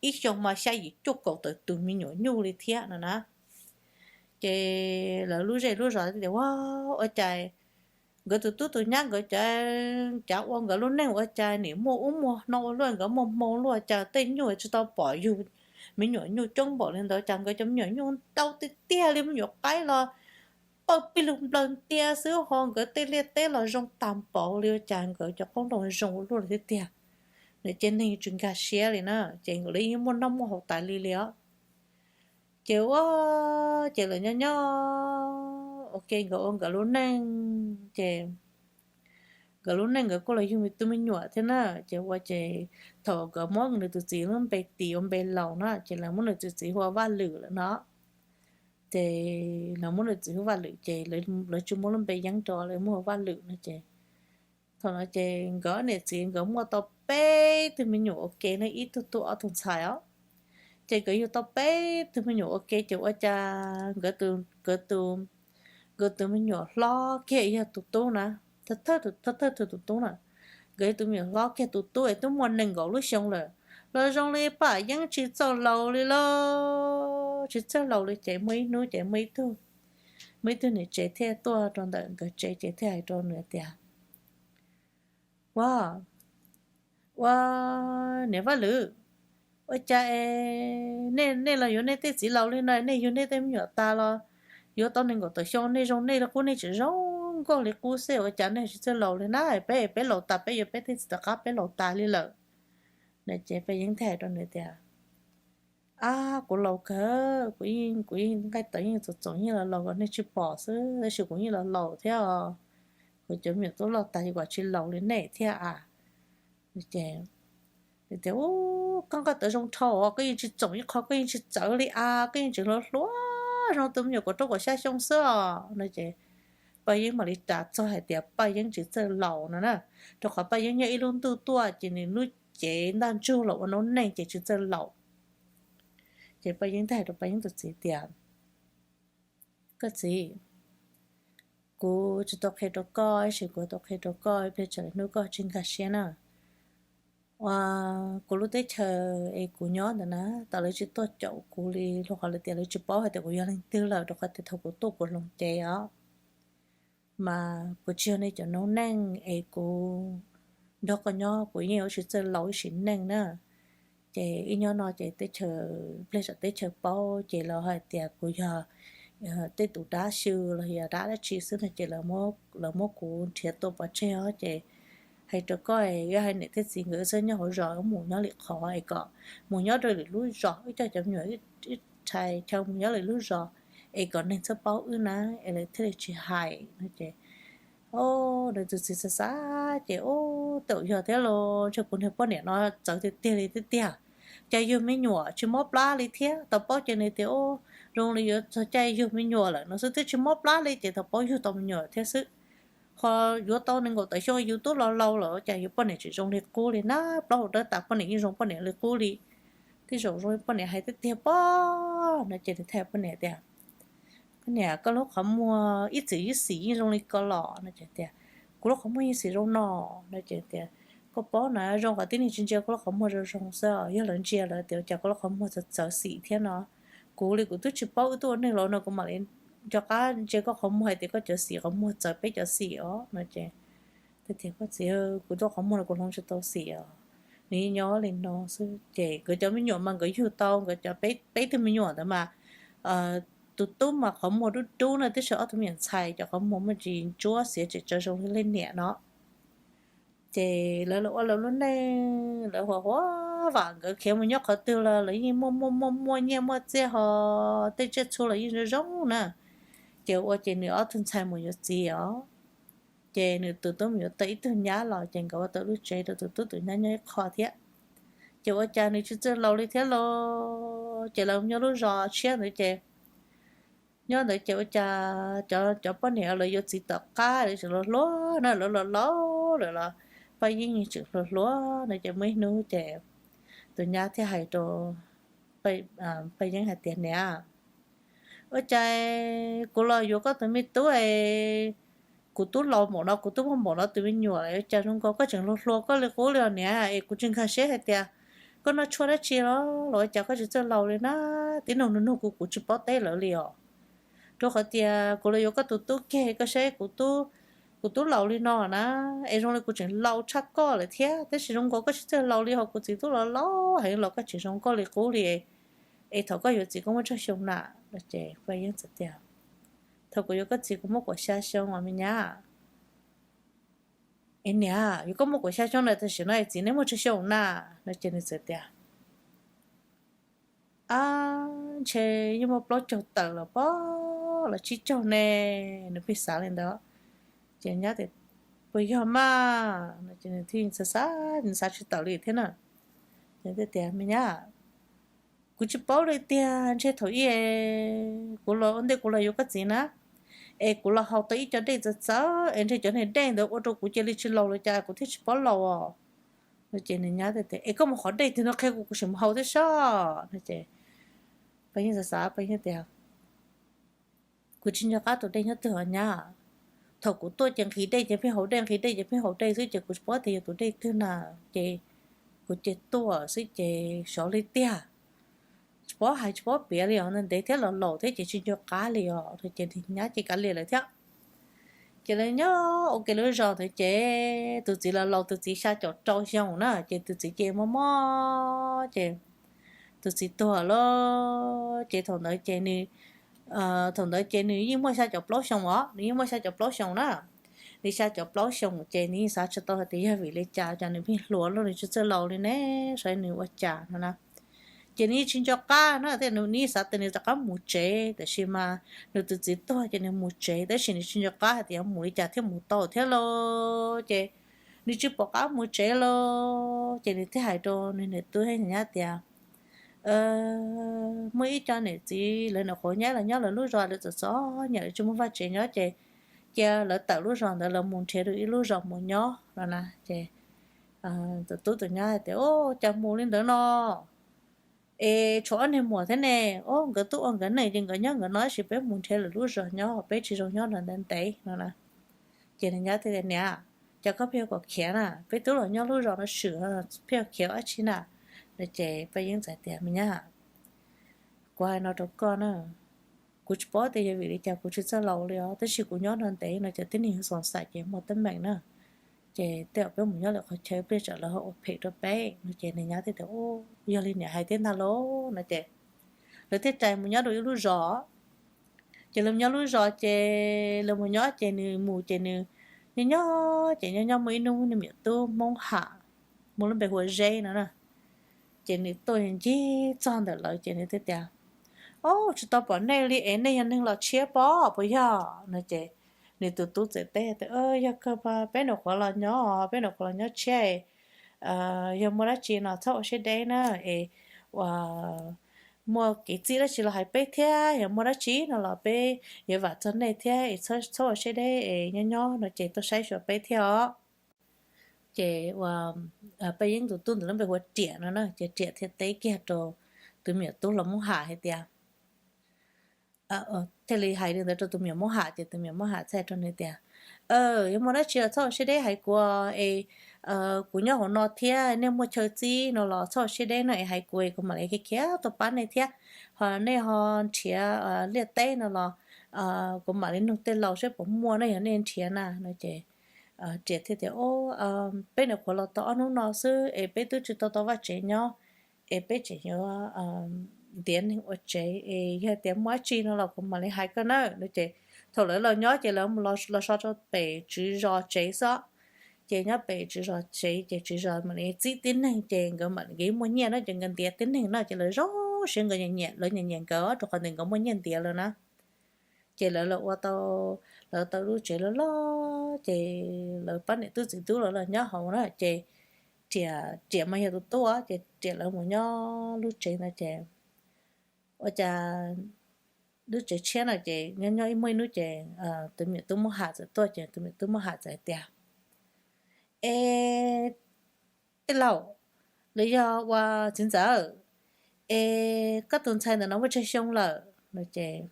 ib xyoos mas xya yim cuaj kaum tawm tus me nyuam nyuj li thiab no na. Ces lawv lub zej lub zos tias, Ua, ua cas nkawd tus tub tus nyab nkawd cav ua nkawd lub neej ua cas nim muaj ub muaj no ua luaj, nkawd muaj hmoo luaj, cas tej nyuj tsis tau pom yug me nyuam nyuj coob npaum li ntawd, cas nkawd cov me nyuam nyuj ntau tiag tiag li, me nyuam qaib los pawg pig lug nplawg ntias xwb, ho nkawd tej liaj teb los zoo tag npaum li, ua cas nkawd cov qoob loo zoo ua luaj li thiab tiag. Nws ces neeg tsis nkag siab li na, ces nkawd li yeej muaj noj muaj haus tas li li os. Ces ua, ces lawv nyob nyob ua ke nkawd ua nkawd lub neej ces nkawd lub neej nkawd kuj los yug tus me nyuam thiab na. Ces ua ces thaum nkawd muab nws tus txiv lub npe tis ua npe laus na ces lawv muab nws tus txiv hu ua Vaj Lwm lawm no. Ces lawv muab nws txiv hu Vaj Lwm ces lawv tsis muab lub npe Yeeb rau, lawv muab hu Vaj Lwm no ces thaum no ces nkawd niam txiv nkawd muaj tau peb tug me nyuam ua ke ne, ib tug tub ob tug ntxhais os. Ces nkawd yug tau peb tug me nyuam ua ke ces ua cas nkawd tus, nkawd tus me nyuam hlob kiag yog tus tub na, thawj thawj tug tus tub na. Nkawd yog tus me nyuam hlob kiag tus tub es twb muaj nees nkaum lub xyoo lawm los zoo li Paj Yeeb tsis txawj laus li los tsis txawj laus li ces muaj ib hnub ces muaj ib tug, muaj ib tug niam tsev thiaj tuaj rau ntawm nkawd tsev ces thiaj hais rau nws tias, Ua, ua, niam Vaj Lwm, ua cas nej los yuav nej tej txiv laus li no, nej yug nej tej me nyuam tas los yuav tau nees nkaum tawm xyoo nej zoo nej li qub, nej tseem zoo nkauj li qub xwb, ua cas nej tsis txawj laus li na? Peb, peb laus tas, peb yuav peb tej txiv tom qab peb laus tas li lawm. No ces Paj Yeeb thiaj hais rau nws tias, Ab, kuv laus kawg, kuv, kuv nqaij tawv yeej txoom txoom yeej los laus kom nej tsis pom xwb, tab sis kuv yeej los laus thiab os. Kuv cov me nyuam twb loj tas ces kuv tsis laus li nej thiab a. Ces tias, Ub, koj nqaij tawv zoo dhau os, koj yeej tsis txoom ib qho, koj yeej tsis txawv li a, koj yeej tseem hluas hluas zoo tus me nyuam kaum rau kaum xya xyoo xwb os. No ces Paj Yeeb mam li ras txog hais tias Paj Yeeb tsis txawj laus no na, rau qhov Paj Yeeb nyob ib lub ntuj tuaj ces nws lub cev ntaj ntsug los ua noob neej ces tsis txawj laus. Ces Paj Yeeb thiaj hais rau Paj Yeeb tus txiv tias, Koj txiv, kuv tsis tau qhia rau koj, tab sis kuv tau qhia rau koj ib pliag tsam lwm hnub koj tsis nkag siab na. Ua, kuv lub teb chaws es kuv nyob ntawd na, tas lawv tsis tuaj caum kuv li, rau qhov lawv tias lawv tsis paub hais tias kuv yog leej twg lawm, rau qhov tias thaum kuv tuaj kuv hloov cev os. Mas kuv tsis yog nej cov noob neej es kuv nrog koj nyob kuv yeej yuav tsis txawj laus ib sim neej na. Ces ib nyob no ces teb chaws, pliag tsam teb chaws paub ces lawv hais tias kuv yog tej tus dab xyw los yog dab dab tsi xwb no ces lawv muab kuv nrhiav tua pov tseg os. Ces hais rau koj, wb haiv niam thiab txiv nkawd xwb nyob hauv zos, wb mus nyob lwm qhov es kom, mus nyob rau lwm lub zos, wb coj cov me nyuam wb rhais chaw mus nyob lwm lub zos es kom neeg txhob paub wb na, es lawv thiaj li tsis hais no ces nws tus txiv xav xav ces, Ub, tau yog thiab los, ntshe kuv niag poj niam no txawv tiag tiag li tiag tiag. Cas yug me nyuam tsis mob plab li thiab, tau paub ces nws tias, Ub, zoo li yuav txog caij yug me nyuam lawm no xwb twb tsis mob plab li ces tau paub yug tau me nyuam thiab xwb. Ho yuav tau nees nkaum tawm xyoo yus twb los laus lawm cas yuav poj niam tseem zoo li qub li na, plaub hau dawb tas poj niam yeej zoo poj niam li qub li. Tej zaum zoo li poj niam hais tiag tiag pob no ces nws thiaj hais poj niam tias, Koj niam, koj lub qhov muag ib txwm ib xim yeej zoo li ko los? No ces tias, Kuv lub qhov muag ib xim zoo no. No ces tias, Koj paub na, zoo qhov tib neeg tsis ntsia kuv lub qhov muag zoo zoo xwb, yog lawv ntsia lawv tias cas kuv lub qhov muag txawv txawv xim thiab no. Kuv li kuv twb tsis paub, wb twb ua neeg los no kuv mam li nco qab ntsia koj qhov muag hais tias koj cov xim qhov muag txawv peb cov xim os no ces, Tias, Koj txiv, kuv lub qhov muag no kuv hloov tsis tau xim os. Nws yeej nyob li no xwb. Ces nkawd cov me nyuam mas nkawd yug tau nkawd cov peb tug me nyuam ntawd mas tus tub mas qhov muag dub dub na, tiam sis ob tug me nyuam ntxhais cov qhov muag muaj ntsis ntsuab xiav tseem tsaws zoo li leej niam no. Ces lawv los ua lawv lub neej, lawv huam huam vam, nkawd khiav mus nyob qhov twg los lawv yeej muaj muaj muaj muaj nyiaj muaj txiaj ho tej tsiaj txhu los yeej zoo zoo na. Ces ua ces nws ob tug ntxhais mus yuav txiv os, ces nws tus tub mus yuav tau ib tug nyab los ces nkawd ua tau lub tsev rau tus tub tus nyab nyob ib qho thiab. Ces ua cas nws tsis txawj laus li thiab los, ces lawv nyob lub zos tshiab ntawd ces nyob ntawd ces ua cas cov poj niam lawv yuav txiv tom qab lawv tseem los hluas na, lawv los laus lawm los Paj Yeeb tseem hluas hluas no ces muaj ib hnub ces tus nyab thiaj hais rau Paj Yeeb hais tias, Niam, ua cas kuv los yuav koj tus me tub es kuv twb laus npaum no, kuv twb muaj npaum no tus me nyuam lawm, ua cas zoo nkaus koj tseem hluas hluas koj li qub li os niam? Es kuv tsis nkag siab hais tias koj noj tshuaj dab tsi los los ua cas koj tsis txawj laus li na? Tib neeg nug nug kuv, kuv tsis paub teb lawv li os. Rau qhov tias kuv los yuav koj tus tub kiag, koj saib kuv tub laus li no na, es zoo li kuv tseem laus tshaj koj lawm thiab, tab sis zoo nkaus koj tsis txawj laus li, ho kuv txiv twb los laus heev los koj tseem zoo nkauj li qub li. Es thaum koj yuav txiv koj muaj tsawg xyoo na? No ces Paj Yeeb txawm tias, Thaum kuv yuav koj txiv kuv muaj kaum xya xyoo os me nyab. Es niam, yuav koj muaj kaum xya xyoo na, tam sim no es txiv neb muaj tsawg xyoo na? No ces nws txawm tias, Ab, ntshe yeej muaj plaub caug tawm los pob los tsib caug ne. Nws pheej xav li ntawd. Ces nyab tias, Puas yog mas? No ces nws thiaj xav xav, nws xav tsis tawm li thiab na. Ces tias, Me nyab, kuv tsis paub li tiag, ntshe thaum ub kuv los ua ntej kuv los yuav koj txiv na, es kuv los haus tau ib co dej txawv txawv es ntshe cov niag dej ntawd ua rau kuv cia li tsis laus li cas kuv thiaj tsis paub laus os. No ces nws nyab tias, Es koj mus qhov dej twg no qhia kuv, kuv sim mus haus thiab soj. No ces Paj Yeeb xav xav, Paj Yeeb tias, Kuv tsis nco qab tus dej nyob twg os nyab. Thaum kuv tuaj ces nqhis dej ces pheej haus dej, nqhis dej ces pheej haus dej xwb ces kuv tsis paub tias yog tus dej twg na. Ces kuv ces tuaj xwb ces xyov li tiag. Tsis paub hais tsis paub piav li os, ntev thiab los laus thiab ces tsis nco qab li os. Ces nws nyab ces kav liam lawm thiab. Ces lawv nyob ua ke lub zos ntawd ces tus txiv los laus, tus txiv xya caum rau xyoo na, ces tus txiv ces mob mob ces tus txiv tuag lawm. Ces thaum ntawd ces nws, thaum ntawd ces nws yeej muaj xya caum plaub xyoo os, nws yeej muaj xya caum plaub xyoo na. Nws xya caum plaub xyoo ces nws yeej xav tsis tau hais tias yog vim li cas cas nws pheej hluas los nws tsis txawj laus li ne, saib nws ua cas no na. Ces nws yeej tsis nco qab na, thiab nws yeej xav tias nws rov qab mus tsev, tiam sis mas nws tus txiv tuag ces nws mus tsev, tab sis nws tsis nco qab hais tias yuav mus li cas thiaj mus tau thiab lauj. Ces nws tsis pom qab mus tsev lauj, ces nws thiaj hais rau nws niam tub thiab nws nyab tias, muaj ib co niam txiv lawv nyuam qhuav nyob los nyob lawv lub zos, lawv txom txom nyem, lawv tsis muaj vaj tsev nyob ces cia lawv tawm lub zos ntawd lawv mus nrhiav dua ib lub zos mus nyob no na. Ces tus tub tus nyab hais tias, Ua cas mus li ntawd no? Es tshuav ob niag muam thiab ne, o, nkawd twb ua nkawd neej ces nkawd nyob nkawd no, tab sis peb mus nrhiav lwm lub zos nyob, peb tsis zoo nyob ntev ntev no na. Ces nws nyab thiaj tias, Niam, cas koj pheej yuav kom khiav na? Peb twb los nyob lub zos no swm, pheej yuav khiav ua dab tsi na? No ces Paj Yeeb txawm tias, Me nyab, kuv hais no rau koj na, kuv tsis paub tias yog vim li cas kuv tsis txawj laus li os, tab sis kuv nyob no ntev no ces tib neeg xoom xaim ces muaj teeb meem na. Ces tej zaum peb mus nyob lwm qhov chaw pliag tsam lawv ho ua phem rau peb no. Ces nws nyab thiaj tias, Yog li niam hais thiab ntag lauj no. Ces lawv thiaj rais mus nyob rau ib lub zos. Ces lawv nyob lub zos ces lawv mus nyob ces nws mus ces nws nyob nyob ces nyob nyob muaj ib hnub nws me tub Hmoob Ham, muaj lub npe hu ua Zeb no na. Ces nws tuaj ncig txog ntawm lawv ces nws thiaj tias, O, tsis tau pom nej li es nej yog neeg los tshiab pob puas yog? No ces nws tus tub txawm teb tias, Yog kawg mas, peb nyuam qhuav los nyob, peb nyuam qhuav los nyob tshiab, yog muaj dab tsi no txhob ua siab deb na, es ua muaj kev txib dab tsi los hais peb thiab, yog muaj dab tsi no los peb yuav vam txog nej thiab es txhob ua siab deb es nyob nyob no ces tuaj saib xyuas peb thiab os. Ces ua Paj Yeeb tus tub ntawd lub npe hu ua Riam no na, ces Riam thiaj teb kiag rau tus me nyuam tub hluas Hmoob Ham hais tias, thiaj li hais li ntawd rau tus me nyuam Hmoob Ham ces tus me nyuam Hmoob Ham thiaj hais rau nws tias, Yog muaj dab tsi los txhob ua siab deb hais kuv es kuv nyob hauv no thiab, nej muaj chaw txib no los txhob ua siab deb no es hais kuv es kuv mam li khiav khiav tuaj pab nej thiab. Ho nej ho nrhiav liaj teb no los kuv mam li nug tej laus saib puas muaj no yog nej nrhiav na no ces Riam thiaj tias, Peb nyuam qhuav los tau ob hnub no xwb es peb twb tsis tau tau vaj tsev nyob, es peb tseem yuav ntiav neeg ua tsev es yog tias muaj dab tsi no los kuv mam li hais koj na no ces thaum lawv los nyob ces lawv los so rau pem tswv zos tsev xwb. Ces nyob pem tswv zos tsev ces tswv zos mam li txib tib neeg ces nkawd mam li muaj nyiaj na, ces nkawd ntiav tib neeg no ces lawv zoo siab, nkawd nyiam nyiam, lawv nyiam nyiam nkawd rau qhov ntawm nkawd muaj nyiaj ntiav lawm na. Ces lawv los ua tau, lawv tau lub tsev loj loj ces lawv pab niam tub txiv tub lawv los nyob hauv na ces Riam, Riam mas yog tus tub ces Riam lawv mus nyob lub tsev ntawd ces ua cas lub tsev tshiab no ces nyob nyob ib muaj ib hnub ces tus me nyuam tub Hmoob Ham txawm tuaj ces tus me nyuam tub Hmoob Ham txawm hais tias, Es tij laug, los yog ua txiv ntxawm, es koj tus ntxhais ntawm no muaj tsawg xyoo lawm no ces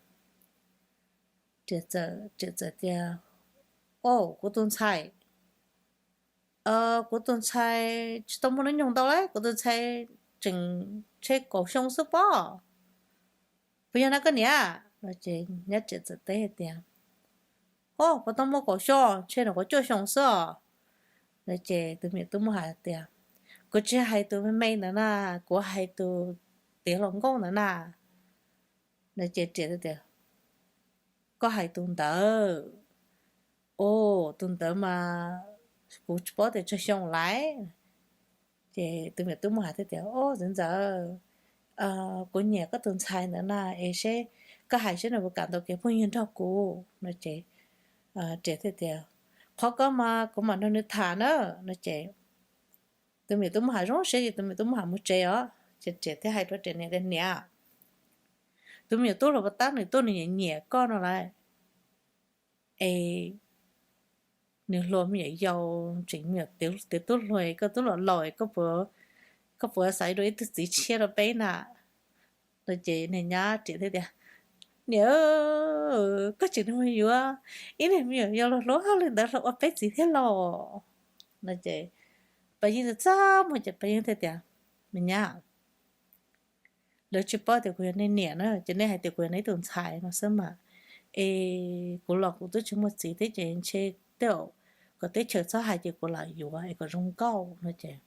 Riam txawm tias, O, kuv tus ntxhais, kuv tus ntxhais tsis tau muaj hnub nyoog ntau li, kuv tus ntxhais tseem ntshe kaum xyoo xwb pob. Puas yog na koj niam? No ces nyab Riam txawm teb hais tias, O, puas tau muaj kaum xyoo, ntshe nyuam qhuav cuaj xyoo xwb os. No ces tus me nyuam tub Hmoob Ham tias, Kuv tsis hais tus me me ntawd na, kuv hais tus tiav hluas nkauj ntawd na. No ces Riam tias, Koj hais tus ntawd, o, tus ntawd mas kuv tsis paub tias tsawg xyoo lawm. Ces tus me nyuam tub Hmoob Ham thiaj tias, O, txiv ntxawm, kuv nyiam koj tus ntxhais ntawd na, es seb koj hais seb nws puas kam ntaus kev phooj ywg nrog kuv no ces Riam thiaj tias, qhov ko mas kuv mam nrog nws tham na. No ces tus me nyuam tub Moob Ham zoo siab ces tus me nyuam tub Moob Ham mus tsev os. Ces Riam thiaj hais rau Riam niam tias, Niam, tus me nyuam tub hluas pov tab nws tuaj nws nyiam nyiam koj no lawm es nws hluas me nyuam yaus tseem me nyuam tiav tub hluas, koj twb los laus, koj puas xav dua ib tug txiv tshiab rau peb na? No ces niag nyab Riam thiaj tias, Niam, koj tseem nug yuav ib niag me nyuam yaus los hluas li ntawd los ua peb txiv thiab los? No ces Paj Yeeb txaj muag ces Paj Yeeb thiaj tias, Me nyab, lawv tsis paub tias kuv yog nej niam na, ces nej hais tias kuv yog nej ib tus ntxhais no xwb mas. Es kuv los kuv twb tsis muaj txiv thiab ces ntshe tej zaum kom teb chaws txhob hais ces kuv lam yuav es kom zoo nkauj no ces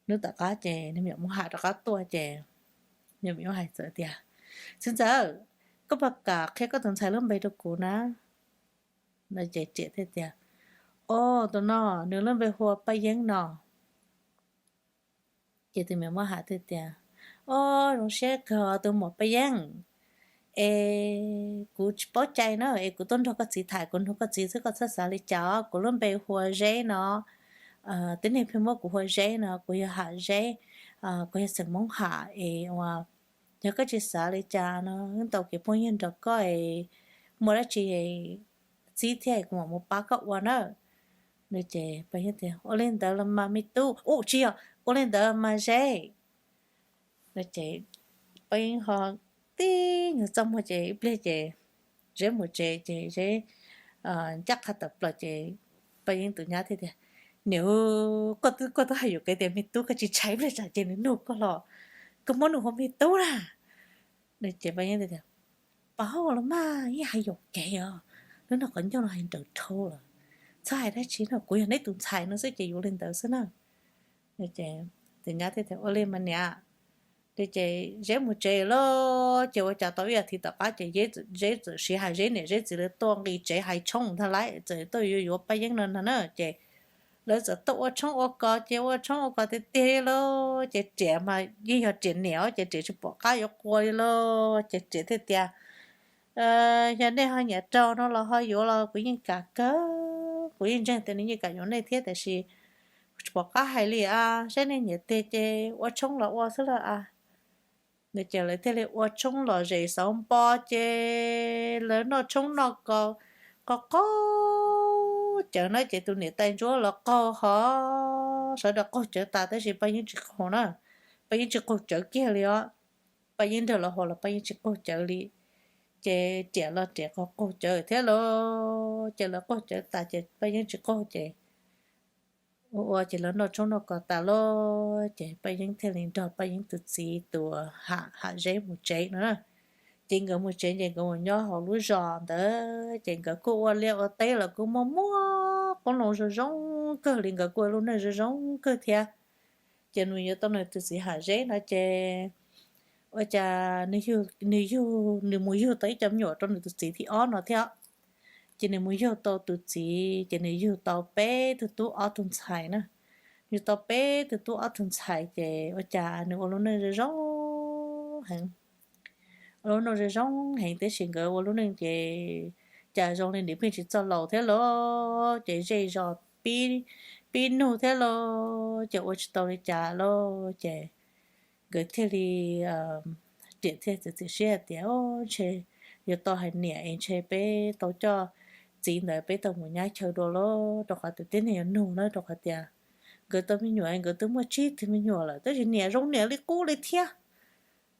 hnub tom qab ces niag me nyuam Moob Ham rov qab tuaj ces niag me nyuam Moob Ham hais txawm tias, Txiv ntxawm, koj puas kam qhia koj tus ntxhais lub npe rau kuv na? No ces Riam thiaj tias, O, tus no nws lub npe hu ua Paj Yeeb no. Ces tus me nyuam Moob Ham thiaj tias, O, zoo siab kawg tus muam Paj Yeeb. Es kuv tsis paub cai na, es kuv tuaj nrog koj txiv tham, kuv nug koj txiv xwb, koj txhob xav li cas os. Kuv lub npe hu ua Zeb no. Tib neeg pheej muab kuv hu ua Zeb no, kuv yog Ham Zeb, kuv yog xeem Moob Ham es ua, yog koj tsis xav li cas no, wb tau kev phooj ywg nrog koj es muaj dab tsi txib thiab kuv mam mus pab koj ua na. No ces Paj Yeeb tias, Ua li ntawd los mas me tub, u, tsis yog, ua li ntawd mas Zeb. No ces Paj Yeeb ho tib nyuag txaj muag ces ib pliag ces Zeb mus tsev ces Zeb ncaj qha tawm plaws ces Paj Yeeb tus nyab thiaj tias, Niam, koj twb, koj twb hais yuam kev tias me tub, koj tsis ntshai ib pliag tsam ces nws nug koj los koj muab nws hu me tub na. No ces Paj Yeeb tias, Paub los mas, yeej hais yuam kev os, lub no qhov ncauj no hais nrawm dhau lawm, txhob hais dab tsi no, kuv yog neb tus ntxhais no xwb ces yuav li ntawd xwb na. Tus nyab thiaj tias, Ua li mas niam. Ces Zeb mus tsev lawm ces ua cas tau ib as thiv tom qab ces Zeb txawm siv hais Zeb niam Zeb txiv lawv tuaj nqis tsev hais tshoob ntag lauj, txawm tuaj yuav yuav Paj Yeeb no ntag na. Ces lawv txawm tuaj ua tshoob ua kos ces ua tshoob ua kos tiag tiag li lauj. Ces Riam mas yeej yog Riam niam os ces Riam tsis pom qab yuav qua li lauj. Ces Riam thiaj tias, Yog nej ho nyiam raug no los ho yuav los kuv yeej kam kawg, kuv yeej ntseeg tias nws yeej kam yuav nej thiab, tab sis kuv tsis pom qab hais li as, saib nej nyiam tiag ces ua tshoob los ua xwb lauj as. No ces lawv thiaj li ua tshoob lom zem xauv npo ces lawv noj tshoob noj kos, qaug qaug cawv na ces tus niam tais ntsuab los qaug hov, sawv daws qaug cawv tas tab sis Paj Yeeb tsis qaug na, Paj Yeeb tsis qaug cawv kiag li os. Paj Yeeb nrog lawv haus los Paj Yeeb tsis qaug cawv li. Ces Riam los Riam qaug qaug cawv thiab lauj, ces lawv qaug cawv tas ces Paj Yeeb tsis qaug ces ua ua ces lawv noj tshoob noj kos tas lauj ces Paj Yeeb thiaj li nrog Paj Yeeb tus txiv tus Ham, Ham Zeb mus tsev no na. Ces nkawd mus tsev ces nkawd mus nyob hauv lub zos ntawd ces nkawd kuj ua liaj ua teb los kuj muaj muaj qoob loo zoo zoo kawg li, nkawd kuj ua lub neej zoo zoo kawg thiab. Ces nws yuav tau nws tus txiv Ham Zeb no ces ua cas nws yug, nws mus yug tau ib co me nyuam rau nws tus txiv thib ob no thiab. Ces nws mus yug tau tus txiv ces nws yug tau peb tug tub ob tug ntxhais na. Yug tau peb tug tub ob tug ntxhais ces ua cas nws ua lub neej zoo zoo heev, ua lub neej zoo zoo heev tab sis nkawd ua lub neej ces cas zoo li nws pheej tsis txog laus thiab lauj, ces zej zos pib, pib nug thiab lauj, ces ua tsis tau li cas lauj, ces nkawd thiaj li, Riam thiaj txiav txim siab hais tias, Ntshe yuav tau hais niam es ntshe peb tau coj txiv ntawd peb tau mus nyab chaw dua lauj, rau qhov tias tib neeg yuav nug na, rau qhov tias nkawd tau me nyuam nkawd twb muaj tsib tug me nyuam lawm tab sis niam zoo niam li qub li thiab.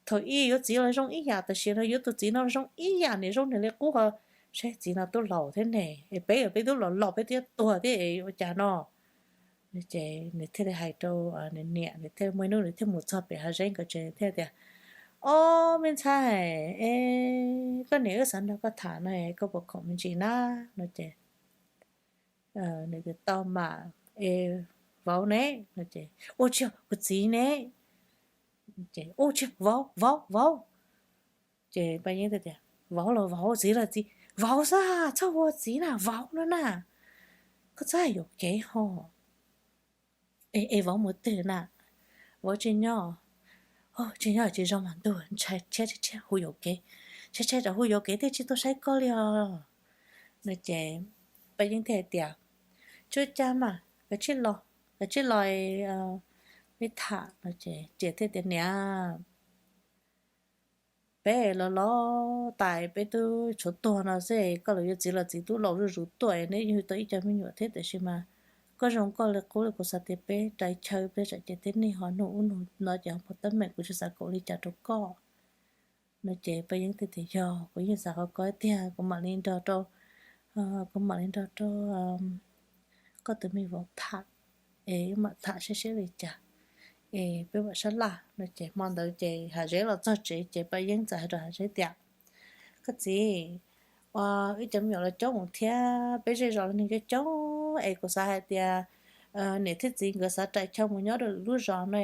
Thaum ub yuav txiv los zoo ib yam, tam sim no yuav tus txiv no zoo ib yam, niam zoo niam li qub ho, saib txiv no twb laus thiab ne, es peb, peb twb los laus peb twb yuav tuag thiab es ua cas no. Ces nws thiaj li hais rau nws niam, nws thiaj muaj ib hnub nws thiaj mus txog pem Ham Zeb nkawd tsev thiaj tias, Ob, me ntxhais, es koj niam wb xav nrog koj tham no, koj puas khoom me ntsis na? No ces nws tias, Tau mas, es vauv ne? No ces, Ua tsis yog, kuv txiv ne? Ces, Ua tsis, vauv, vauv, vauv. Ces Paj Yeeb tias, Vauv los vauv, txiv los txiv, vauv xwb, txhob hu ua txiv na, vauv no na, koj txhob hais yuam kev ho. Es vauv mus twg na? Vauv tsis nyob, tsis nyob tsis zoo mas ntuj, ntshai tsam hu yuam kev, ntshai tsam hu yuam kev thiaj tsis tuaj saib koj li os. No ces Paj Yeeb thiaj hais tias, Tsis ua cas mas, koj cia li los, koj cia li los peb tham no. Ces Riam thiaj tias, Niam, peb los los tas peb twb tshuav tuag no xwb, koj los yuav txiv los txiv twb laus zuj zus tuaj, neb yug tau ib co me nyuam thiab, tiam sis mas koj zoo nkauj li qub li, kuv xav tias peb rais chaw peb tsam ces tej neeg ho nug ub nug no ces ho muaj teeb meem, kuv tsis xav kom ua li cas rau koj no. Ces Paj Yeeb thiaj tias, Yog, kuv yeej xav qhov ko tiag, kuv mam li nrog rau, kuv mam li nrog rau koj tus me vauv tham, es wb mam tham saib seb li cas, es peb mam sab laj no. Ces hmo ntawd ces Hav Zeb los txog tsev ces Paj Yeeb txawm hais rau Hav Zeb tias, Koj txiv, ua, wb cov me nyuam los coob thiab, peb zej zos los neeg coob coob, es kuv xav hais tias niam thiab txiv nkawd xav rais chaw mus nyob rau lwm lub zos no,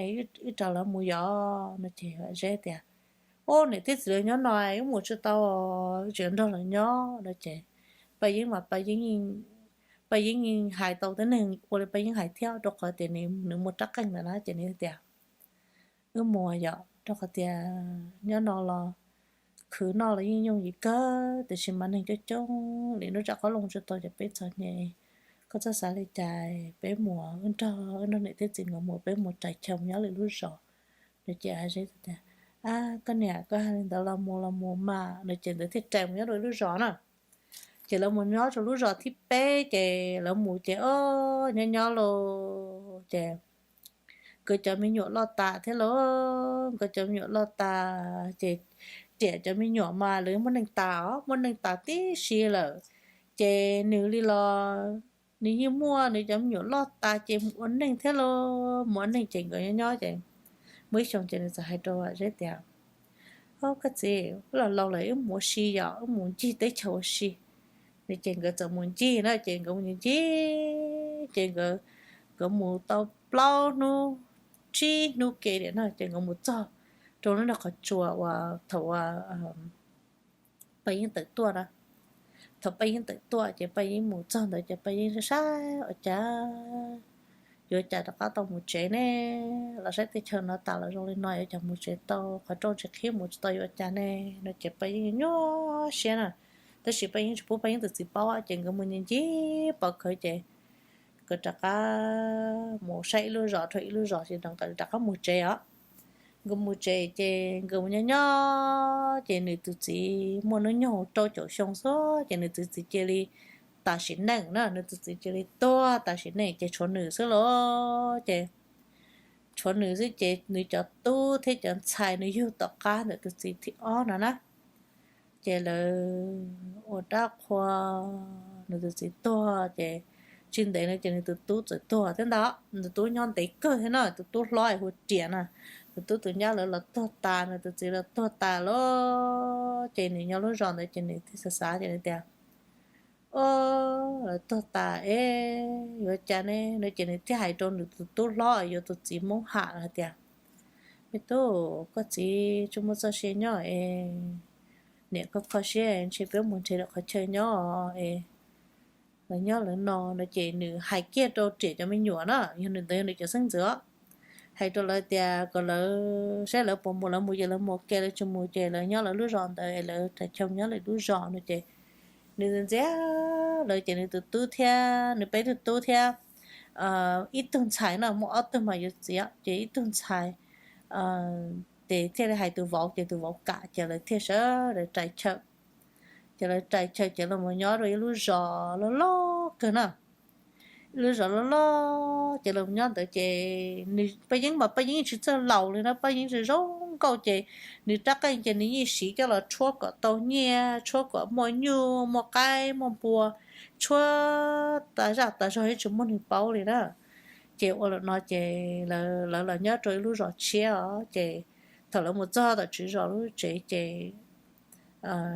wb rau lawv mus yos no. Ces Hav Zeb tias, Ub, niam thiab txiv lawv nyob no wb mus tsis tau, tsis nrog lawv nyob no. Ces Paj Yeeb mas Paj Yeeb hais tau tej neeg ua li Paj Yeeb hais thiab, rau qhov tias nws muaj rab qeej ntawd na, ces nws tias, Wb mus yom, rau qhov tias nyob no los khwv noj los yeej yooj yim kawg, tiam sis mas neeg coob coob li, nws tsam qhov loo tsis tau ces peb txom nyem. Koj txhob xav li cas, peb mus, wb nrog, wb nrog niam thiab txiv nkawd mus, peb mus rais chaw mus nyob lwm lub zos no. Ces Hav Zeb tias, Ab, koj niam, koj hais li ntawd los mus los mus mas no. Ces nkawd thiaj rais mus nyob rau lub zos na. Ces lawv mus nyob rau lub zos thib peb ces lawv mus ces, o, nyob nyob los ces nkawd cov me nyuam loj tas thiab lauj, nkawd cov me nyuam loj tas ces Riam cov me nyuam mas lawv muaj neej tas os, muaj neej tas tib si lawm. Ces nws li los nws yeej muaj nws cov me nyuam loj tas ces mus ua neej thiab lauj, mus ua neej ces nkawd nyob nyob ces muaj ib xyoo ces nws txawm hais rau Zeb tias, Au, koj txiv, wb los laus lawm, wb mus ua si yom, wb mus ncig teb chaws ua si. Ces nkawd txawm mus ncig na, ces nkawd mus ncig ces nkawd, nkawd mus tau plaub hnub tsib hnub ke tiam no ces nkawd mus txog rau lub nram qhov tsua uas thaum uas Paj Yeeb tawm tuaj na. Thaum Paj Yeeb tawm tuaj ces Paj Yeeb mus txog ntawd ces Paj Yeeb saib saib ua cas yuav cas rov qab tau mus tsev ne, los saib teb chaws no tas los zoo li no yuav cas mus tsev tau, qhov rooj tsis qhib mus tsis tau yuav cas ne no. Ces Paj Yeeb nyuaj siab na, tab sis Paj Yeeb tsis pub Paj Yeeb tus txiv paub ces nkawd mus ncig ncig pov khawv ces nkawd rov qab mus saib ib lub zos dhau ib lub zos ces nkawd rov qab mus tsev os. Nkawd mus tsev ces nkawd mus nyob nyob ces nws tus txiv muaj hnub nyoog rau caum xyoo xwb ces nws tus txiv cia li tas sim neej na, nws tus txiv cia li tuag tas sim neej ces tshuav nws xwb los ces tshuav nws xwb ces nws cov tub thiab cov ntxhais nws yug tom qab ntawm tus txiv thib ob no na, ces lawv ua dab qhua, nws tus txiv tuag ces tsis ntev no ces nws tus tub txawm tuag thiab ntag. Nws tus tub nyob ntev kawg thiab no, tus tub hlob hu Riam na, tus tub tus nyab lawv los tuag tas, nws tus txiv los tuag tas lawm ces nws nyob lub zos ntawd ces nws thiaj xav xav ces nws tias, O, lawv tuag tas es yuav cas ne no ces nws thiaj hais rau nws tus tub hlob yuav tus txiv Hmoob Ham hais tias, Me tub, koj txiv tsis muaj txoj sia nyob es niam koj kho siab ntshe peb mus nrhiav lwm qhov chaw nyob es lawv nyob lawv no no ces nws hais kiag rau Riam cov me nyuam na, yog nws ntawd yog nws cov xeeb ntxwv os, hais rau lawv tias kom lawv saib lawv puas mus, lawv mus ces lawv mus ua ke, lawv tsis mus ces lawv nyob lawv lub zos ntawd es lawv rais chaw nyob lwm lub zos no ces nws ntxias lawv ces nws tus tub thiab nws peb tug tub thiab ib tug ntxhais no, muaj ob tug mas yuav txiv ces ib tug ntxhais ces thiaj li hais tus vauv ces tus vauv kam ces lawv thiaj sawv daws rais chaw. Ces lawv rais chaw ces lawv mus nyob rau ib lub zos loj loj kawg na, ib lub zos loj loj ces lawv mus nyob ntawd ces nws, Paj Yeeb mas Paj Yeeb tsis txawj laus li na, Paj Yeeb zoo zoo nkauj ces nws rab qeej ces nws yeej siv coj los tshuab kom tau nyiaj, tshuab kom muaj nyuj muaj qaib muaj npua, tshuab tas zaj tas zog yeej tsis muaj neeg paub li na. Ces ua lawm no ces lawv los nyob rau ib lub zos tshiab os ces thaum lawv mus txog tom tswv zos lub tsev ces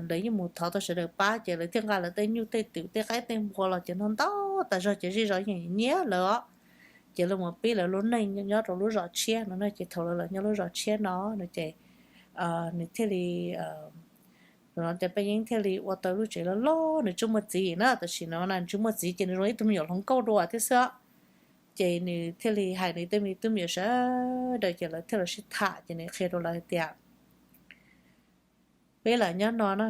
lawv yeej mus thov tau sawv daws pab ces lawv thiaj nqa lawv tej nyuj tej twm tej qaib tej npua los ces ntau ntau tas zog ces zej zos yeej nyiam lawv os. Ces lawv mus pib lawv lub neej nyob rau lub zos tshiab no na ces thaum lawv los nyob lub zos tshiab no no ces nws thiaj li no ces Paj Yeeb thiaj li ua tau lub tsev loj loj, nws tsis muaj txiv na, tam sim no na nws tsis muaj txiv ces nws zoo ib tug me nyuam hluas nkauj dua thiab xwb. Ces nws thiaj li hais nws tej me tub me nyuam sawv daws ces lawv thiaj los sib tham ces nws qhia rau lawv hais tias, Peb los nyob no na,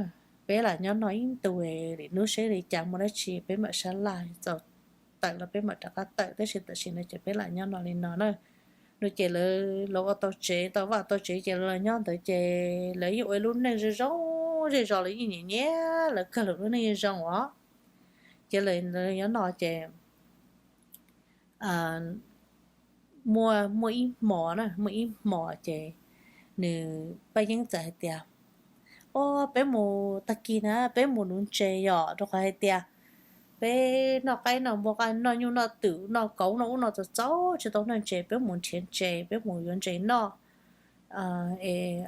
peb lam nyob no ib ntus, lwm hnub seb li cas muaj dab tsi peb mam sab laj, txaus tawm los peb mam rov qab tawm, tab sis tam sim no ces peb lam nyob no li no na. No ces lawv los ua tau tsev, tau vaj tau tsev ces lawv los nyob ntawd ces lawv yeej ua ib lub neej zoo zoo, zej zos lawv yeej nyiam nyiam lawv kawg, lawv lub neej zoo os. Ces lawv nyob no ces muaj, muaj ib hmos na, muaj ib hmos ces nws, Paj Yeeb txawm hais tias, O, peb mus tag kis na peb mus nuv ntses yom, rau qhov hais tias peb noj qaib noj npua, noj nyuj noj twm noj kauv noj ub noj txaus txaus tsis tau noj ntses, peb mus nrhiav ntses peb mus yuav ntses noj es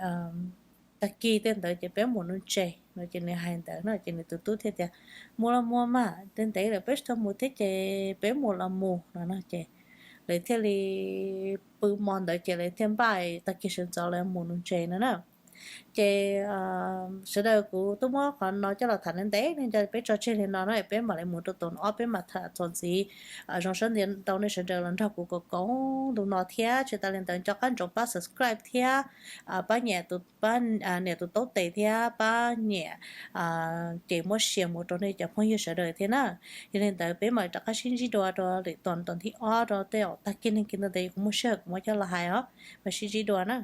tag kis tej ntawd ces peb mus nuv ntses no. Ces nws hais ntawd no ces nws tus tub thiaj tias, Mus los mus mas, tej ntev lawm peb tsis tau mus thiab ces peb mus los mus no no ces lawv thiaj li pw hmo ntawd ces lawv thiaj npaj tag kis sawv ntxov lawv mus nuv ntses no na. Ces sawv daws kuv twb muab qhov no coj los tham ntev ntev ne, nco peb tso tseg li no na, peb mam li mus rau tus ob peb mam tham txuas ntxiv. Zoo siab ntau nej sawv daws los nrog kuv koom koom ntu no thiab, tsis tas li ntawd nco qab ntsoov pab subscribe thiab pab nyiam tus, pab nias tus taub tes thiab pab nyiam ces muab share mus rau nej cov phooj ywg sawv daws thiab na. Yog li ntawd peb mam rov qab sib ntsib dua rau lwm tus tom thib ob rau tej tag kis neeg kis ntawd kuv muaj sij hawm kuv muab coj los hais os, mam sib ntsib dua na.